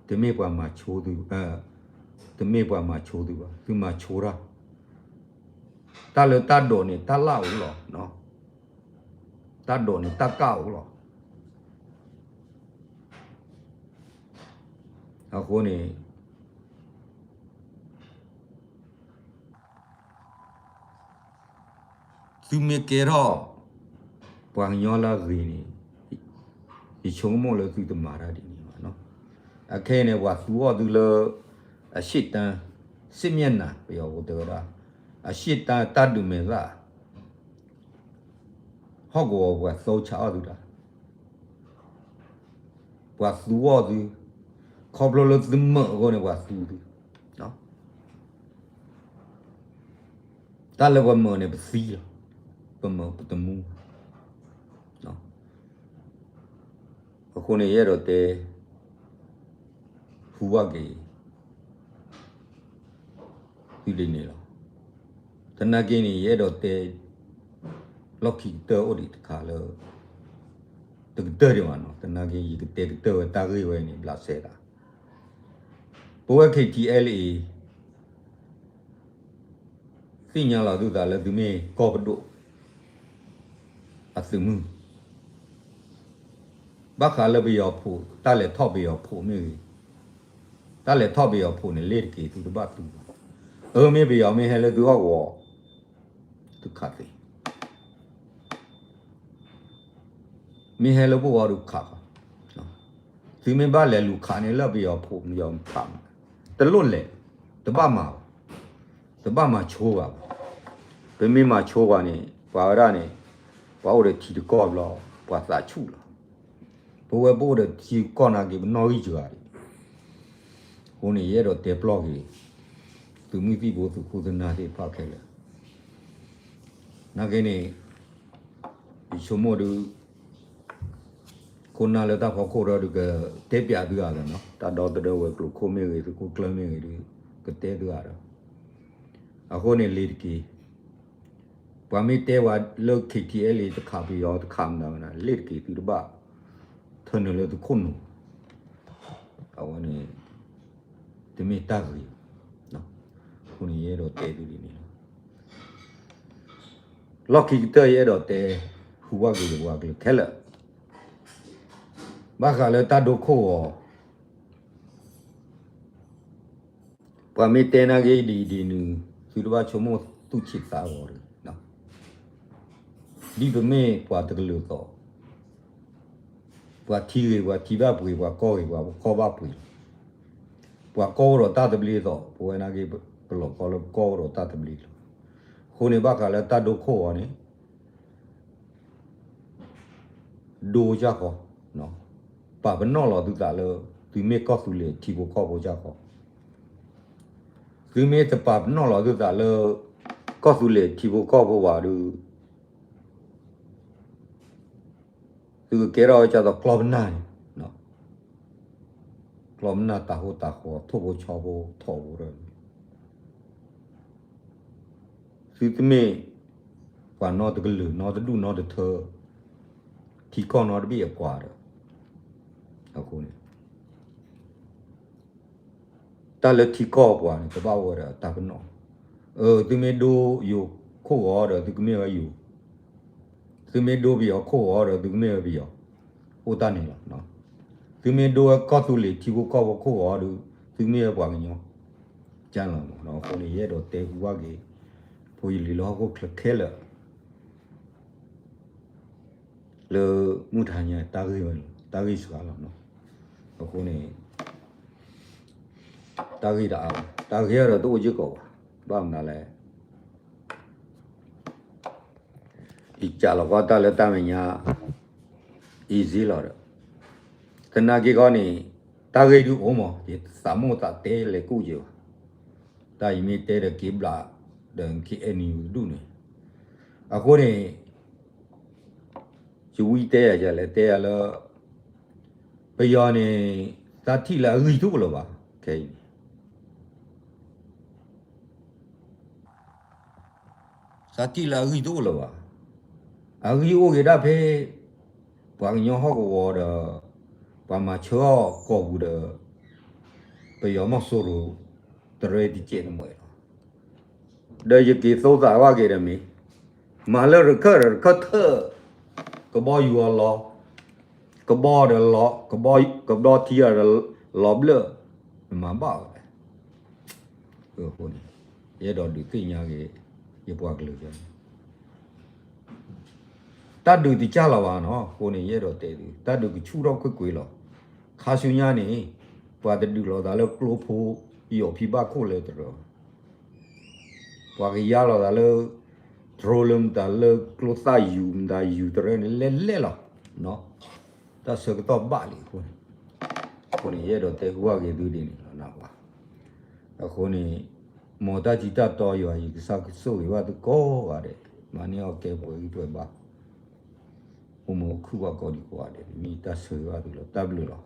တမ့ၢ်ပှၤမၤဆိသု, တမ့ၢ်ပှၤမၤဆိသုဘၣ်, သုမၤဆိတၢ်, တၢ်လၢတၢ်ဒိးန့ၣ် တၢ်လၣ်အိၣ်လီၤ, တၢ်ဒိးန့ၣ် တၢ်ကၣ်အိၣ်လီၤ. အဃိန့ၣ် သုမ့ၢ်ကဲထီၣ် ပှၤကညီလၢအဂ့ၤန့ၣ် ယဆိကမိၣ်လၢသုတမၤတၢ်ဒ်န့ၣ်ဘၣ်. အခဲအံၤန့ၣ် ပှၤသူအီၣ်သုလၢ အရှေ့တန်း စစ်မျက်နှာ ပယီၤဖိတဲဝဲဒၣ် အရှေ့တန်းတၢ်ဒုးမဲာ်သၣ် ဟီၣ်ကဝီၤပှၤသိဆါအီၣ်သုတၢ် ပှၤသူအီၣ်သု, ခီဖျိလၢသုမၢာ်အဃိန့ၣ် ပှၤသူသု, တၢ်လၢပမၢာ်န့ၣ် ပသံလီၤ, ပမၢာ်ပတမူ, အဃိန့ၣ် ယအဲၣ်ဒိးတဲ ဟူဘၣ်က့ၤ သုဒ်န့ၣ်လီၤ. သနာ်က့န့ၣ် ယအဲၣ်ဒိးတဲ လီၢ်ခံကတၢၢ်အိၣ်ဒံးတခါလၢ တကတၢၢ်ဒံးဘၣ်နီၤ, သနာ်က့ ယကတဲကတၢၢ်ဝဲတၢ်ဂ့ၢ်ဝဲန့ၣ် ဘျးစဲသး, ပဝဲ KTLA သ့ၣ်ညါလီၤသုသးလၢသုမ့ၢ်ကီၢ်ပဒိၣ် အသုးမုၢ် ဘၣ်ဃးလၢပယီၤဖိး တၢ်လဲၤထီၣ်ပယီၤဖိးမ့ၢ်ဂ့ၤ, တၢ်လဲၤထီၣ်ပယီၤဖိးန့ၣ် လ့ၣ်တက့ၤသုတဘၣ်တူၢ်ဘၣ်. အၢ မ့ၢ်ပယီၤမ့ၢ်ဟဲလၢသုဟီၣ်ကဝီၤ သုခးသ့, မ့ၢ်ဟဲလၢပဂီၢ်ဒုးခးဃီ, သုမ့ၢ်ဘၣ်လဲၤလူၤခးန့ၣ်လၢပယီၤဖိး ပယီၤခးမး, တလိၣ်လဲၤ, တဘၣ်မၤဘၣ်, တဘၣ်မၤဆိဘၣ်. ပမ့ၢ်မၤဆိပှၤန့ၣ် ပှၤဝဲဒၣ်န့ၣ် ပှၤအိၣ်ဒီးထံတကီၢ်ဘျီ ပှၤသးဆူၣ်လီၤ. ပဝဲပအိၣ်ဒီးထံကီၢ်နာ်က့ ပနီၣ်ဂံၢ်စှၤဒံး. အဃိန့ၣ် ယအဲၣ်ဒိးတဲပျီၢ်က့ၤ သုးမုၢ်သံၣ်ဘိ သုးခိၣ်သုးနၢ်သ့ၣ်တဖၣ်ခဲလၢာ် နာ်က့န့ၣ် ယဆိကမိၣ်ဒုး ခိၣ်နၢ်လၢတၢ်ဖီခိၣ်ဒီးဒုးကတဲပၠးသုဂၤလီၤနီၤ, တၢ်ဒီသဒၢဝဲၤကျိၤခိၣ်မ့ၢ်ဂ့ၤ သုးခိၣ်ကျၢၢ်မ့ၢ်ဂ့ၤဒုး ကတဲသုဂၤဒီး, အဃိန့ၣ်လ့ၤတက့ၤ ပှၤမ့ၢ်တဲဝဲလၢ KTLA တခးပယီၤတခးမနုၤမနုၤ လ့ၣ်တက့ၤသုတဘၣ် ထၢနုာ်လၢသုးခိၣ်နူာ်, အဝဲန့ၣ် တမ့ၢ်တၢ်ဂ့ၤဘၣ်. အဃိန့ၣ် ယအဲၣ်ဒိးတဲသုဒ်န့ၣ်လီၤ. လီၢ်ခံကတၢၢ်ယအဲၣ်ဒိးတဲ ဟူးဝးက့ၤယပှၤကလုာ်ခဲလၢာ် ဘၣ်ဃးလၢတၢ်ဒိခိၣ်ဂီၤ ပှၤမ့ၢ်တဲနာ်က့ဒ်အံၤဒ်နုၤ သုတဘၣ်ဆိကမိၣ်သူၣ်ဆံးသးဂီၤတဂ့ၤ. ဒ်ပမ့ၢ်ပှၤတကလုာ်သိး ပှၤထံဂ့ၤ ပှၤထံဘၣ်ပှ့ၤ ပှၤကီၢ်ဂ့ၤ ပှၤကီၢ်ဘၣ်ပှ့ၤလီၤ. ပှၤကီၢ်အိၣ်ဒီးတၢ်သဘျ့သိး ပဝဲနာ်က့ ပလီၤကီလၢပကီၢ်အိၣ်ဒီးတၢ်သဘျ့လီၤ. အဃိန့ၣ် ဘၣ်ဃးလၢတၢ်ဒိခိၣ်ဂီၤန့ၣ် ဒိကၢ်ဃီ, ပာ်ပနီၣ်လီၤသုသးလၢ သုမ့ၢ်ကီၢ်သူလ့ၤထံဖိကီၢ်ဖိကၢ်ဃီ, သုမ့ၢ်တပာ်ပနီၣ်လီၤသုသးလၢ ကီၢ်သူလ့ၤထံဖိကီၢ်ဖိဘၣ်ဒီး သုကကဲထီၣ်ဝဲဒ်သိးကျီၢ်ပနၢ်န့ၣ်, ကျီၢ်ပနၢ်တၤဟိတၤဃီ ထိၣ်ဖိဆီဖိထီၣ်ဖိဒီး သုတမ့ၢ် ပှၤနီတကလုာ် နီတဒူၣ်နီတထၢ ထံကီၢ်နီတဘ့ၣ်အပှၤဒီး အဃိန့ၣ် တၢ်လၢထံကီၢ်အပှၤန့ၣ် ကဘၣ်အိၣ်ဝဲဒီးတၢ်ပနီၣ်, အၢ သုမ့ၢ်ဒိယိၤခိၣ်ဂီၤဒီး သုကမ့ၢ်ဝဲယိၤ, သုမ့ၢ်ဒိပယီၤခိၣ်ဂီၤဒီး သုကမ့ၢ်ဝဲပယီၤ, အိၣ်တၢ်န့ၣ်လီၤ. သုမ့ၢ်ဒိဝဲကီၢ်သူလ့ၤထံဖိကီၢ်ဖိခိၣ်ဂီၤဒီး သုကမ့ၢ်ဝဲပှၤကညီ, ကၢ်လီၤမး. အဃိန့ၣ် ယအဲၣ်ဒိးတဲဟူးဝးက့ၤ ဖိယလံၤလၢဟီၣ်ခိၣ်ချၢခဲလၢာ် လၢမုၢ်တဟါညါ တၢ်ဂ့ၢ်ဝဲလီၤ, တၢ်ဂ့ၢ်စှၤလီၤနီၤ. အဃိန့ၣ် တၢ်ဂ့ၢ်တအါဘၣ်, တၢ်ဂ့ၢ်ဒီးတအိၣ်စ့ၢ်ကီးဘၣ်, ဘၣ်မနုၤလဲၣ် ယကးလီၤကီတၢ်လၢတၢ်မဲာ်ညါ easy လီၤဒီး သနာ်က့ခီန့ၣ် တၢ်ဂ့ၢ်ဒုးအိၣ်မး ယသးမိၣ်သးတဲလဲၤကူၣ်က့ၤဘၣ်, တၢ်ယမ့ၢ်တဲဒီးက့ၤဘျး ဒီး KNU တဒူၣ်န့ၣ်, အဃိန့ၣ် ယဝံတဲယၤ ယလဲၤတဲယၤလၢ ပယီၤန့ၣ် သးထံၣ်လၢအဂံၢ်တအိၣ်လၢၤဘၣ်, ခဲအံၤန့ၣ် သးထံၣ်လၢအဂံၢ်တအိၣ်လၢၤဘၣ်. အဂံၢ်အိၣ်က့ၤဒၣ်ဖဲ ပှၤကညီဟီၣ်ကဝီၤဒီး ပှၤမၤဆၢအီၣ်ကီၢ်ပူၤဒီး ပယီၤမီၢ်စိရိၤ တရဲတကဲးတမှဲာ်လီၤ. ဒီးယက့ၤသိသးဝဲက့ၤဒီးမ့ၢ် မၤလၢရခၢၣ်ဒီးရခၢၣ်ထၢၣ် ကဘီယူၤအီၤလီၤ, ကဘီဒီးလီၤ, ကဘီထံအီၤဒီးလီၤဘျၢၣ်, နမၤဘၣ်ဝဲ အဃိန့ၣ် ယအဲၣ်ဒိးဒုးသ့ၣ်ညါက့ၤ ယပှၤကလုာ်န့ၣ် တၢ်ဒုးတကၢ်လီၤဘၣ်နီၤ. အဃိန့ၣ် ယအဲၣ်ဒိးတဲသု တၢ်ဒုးကဆူၣ်ထီၣ်ကွ့ၢ်ကွ့ၢ်လီၤ. ခါဆူညါန့ၣ် ပှၤတဒုးလိာ်သးလၢကျိဖိ ယီၤဖံဘၣ်ခိၣ်လၢတရၢၢ် ပှၤကယါလီၤသးလၢ drone လၢမတၤလၢကျိသၣ်ယူၤ မတၤယူၤတရၢၢ်န့ၣ် လဲၤလဲၤလီၤ. တၢ်ဆၢကတီၢ်ဘၣ်လံအဃိန့ၣ်, အဃိန့ၣ် ယအဲၣ်ဒိးတဲဟူးဝးက့ၤသုဒ်န့ၣ်လီၤနၢ်ပှၤ. အဃိန့ၣ် မ်တၢ်ထံတၢ်တီယွၤအံၤ ကစၢ်ကဆိၣ်ဂ့ၤဘၣ်သုကိးဂၤဒဲး, မၤန့ၢ်အီၣ်ကဲပှဲၤဂံၢ်ပှဲၤဘါ, အိၣ်မူအခုၣ်ဘၣ်ကိးဒံးကိးဂၤဒဲး, မ့ၢ်တၢ်ဆၢဂ့ၤဘၣ်သုလီၤ. တၢ်ဘျုးလီၤ.